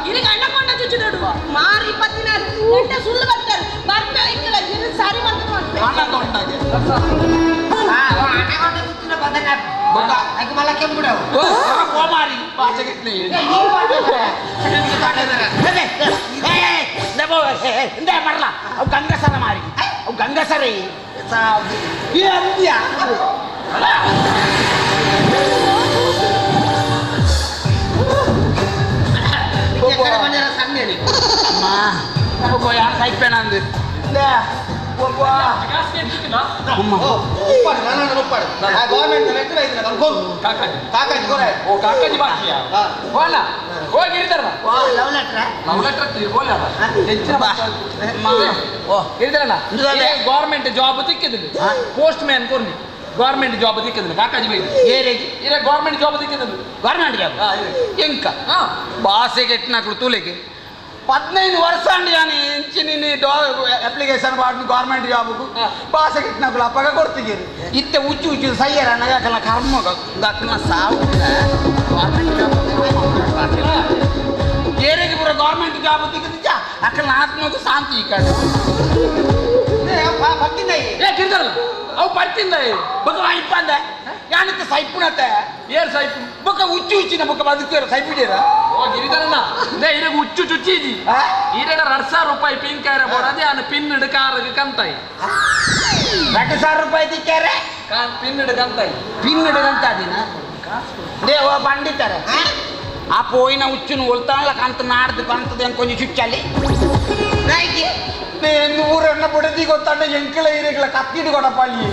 ಇರಿಗೆ ಅಣ್ಣಕೊಂಡ ಚುಚ್ಚುದೋಡು ಮಾರಿ 24 ಗಂಟೆ ಸುಳ್ಳು ಬರ್ತಾರೆ ಬರ್ಪೆ ಇಕ್ಕಲ್ಲ ಇರು ಸಾರಿ ಮಾಡ್ತಾರೆ ಅಣ್ಣಕೊಂಡಾಗೆ ಅಣ್ಣಕೊಂಡ ಚುಚ್ಚಿನ ಬದನ ಅದಕ್ಕೆ ಮಲ್ಲ ಕೆಂಪುಡವು ಕೋಮಾರಿ ಭಾಷೆಗೆ ಬರಲ್ಲ ಅವು ಗಂಗಸರ ಮಾರಿ ಅವು ಗಂಗಸರೇ ಸೈಪೇನಂದು ಕಾಕಾಜಿ ಬಾಕಿಯಾ ಹೋಲ ಹೋಗಿ ಲವ್ ಲೆಟರ್ ಲವ್ ಲೆಟರ್ ಹೋಲ government job ತಿಕ್ಕಿದ್ರು post man ಕೊರ್ನಿ government job ತಿಕ್ಕಿದ್ರು ಕಾಕಾಜಿ ಬೈದು ಇರೇ ಗೌರ್ಮೆಂಟ್ ಜಾಬ್ ತಿಕ್ಕಿದ್ರು ಗೌರ್ಮೆಂಟ್ ಜಾಬ್ ಎಂಕ ಬಾಸೆಗೆ ಎಟ್ಟಿನಕ್ಳು ತೂಲೆಗೆ 15 ವರ್ಷ ಅಂಡಿ ಇಂಚಿನ ಅಪ್ಲಿಕೇಶನ್ ಮಾಡಿ ಗೌರ್ಮೆಂಟ್ ಜಾಬ್ಗೂ ಬಾಸೆಗೆ ಎಟ್ಟಿನಕ್ಳು ಅಪ್ಪಗ ಕೊಡ್ತಿದ್ದೀರಿ ಇತ್ತೆ ಉಚ್ಚು ಉಚ್ಚು ಸೈಯರ ನಗಕಲ್ಲ ಕರ್ಮ ದಕ್ಕನ ಸಾವು ಗೌರ್ಮೆಂಟ್ ಜಾಬ್ ಏರಿಗೆ ಪೂರ ಗೌರ್ಮೆಂಟ್ ಜಾಬ್ ತಿಕ್ಕಿದ್ದ ಅಕ್ಕನ ಆತ್ಮಗೂ ಶಾಂತಿ ಈ ಕಡೆ ಏ ಗಿರ್ದಲ್ಲ ಅವು ಪರ್ತಿಂದ ಬೊಕ್ಕ ಇಪ್ಪಂದ ಯಾನಕ್ಕೆ ಸೈಪುನತ್ತೆ ಏರ್ ಸೈಪು ಬೊಕ್ಕ ಉಚ್ಚು ಉಚ್ಚಿನ ಬೊಕ್ಕ ಬದುಕೇರ ಸೈಪಿಡೀರ ಓ ಗಿರಿಧರಣ್ಣ ಇರಗ ಹುಚ್ಚು ಚುಚ್ಚಿಜಿ ಈರಡ 2,000 ರೂಪಾಯಿ ಪಿನ್ ಕಾರ ಬೋಡದೆ ಆನ ಪಿನ್ ಇಡು ಕಾರಗೆ ಕಂತಾಯಿ 2,000 ರೂಪಾಯಿ ತಿಕ್ಕಾರೆ ಪಿನ್ ಇಡು ಕಂತಾಯಿ ಪಿನ್ ಇಡು ಕಂತಾದಿನ ದೇವ ಪಂಡಿತಾರೆ ಆ ಪೋಯಿನ ಹುಚ್ಚುನು ಒಲ್ತಾನಲ್ಲ ಕಂತ ನಾಡ್ದು ಕಂತದ ಕೊಂಚ ಚುಚ್ಚಲ್ಲಿ ಊರನ್ನ ಬುಡದಿ ಗೊತ್ತಾಂಡ ಎಂಕಲ ಇರಗಳ ಕತ್ತಿಡು ಕೊಡಪಲ್ಲಿ.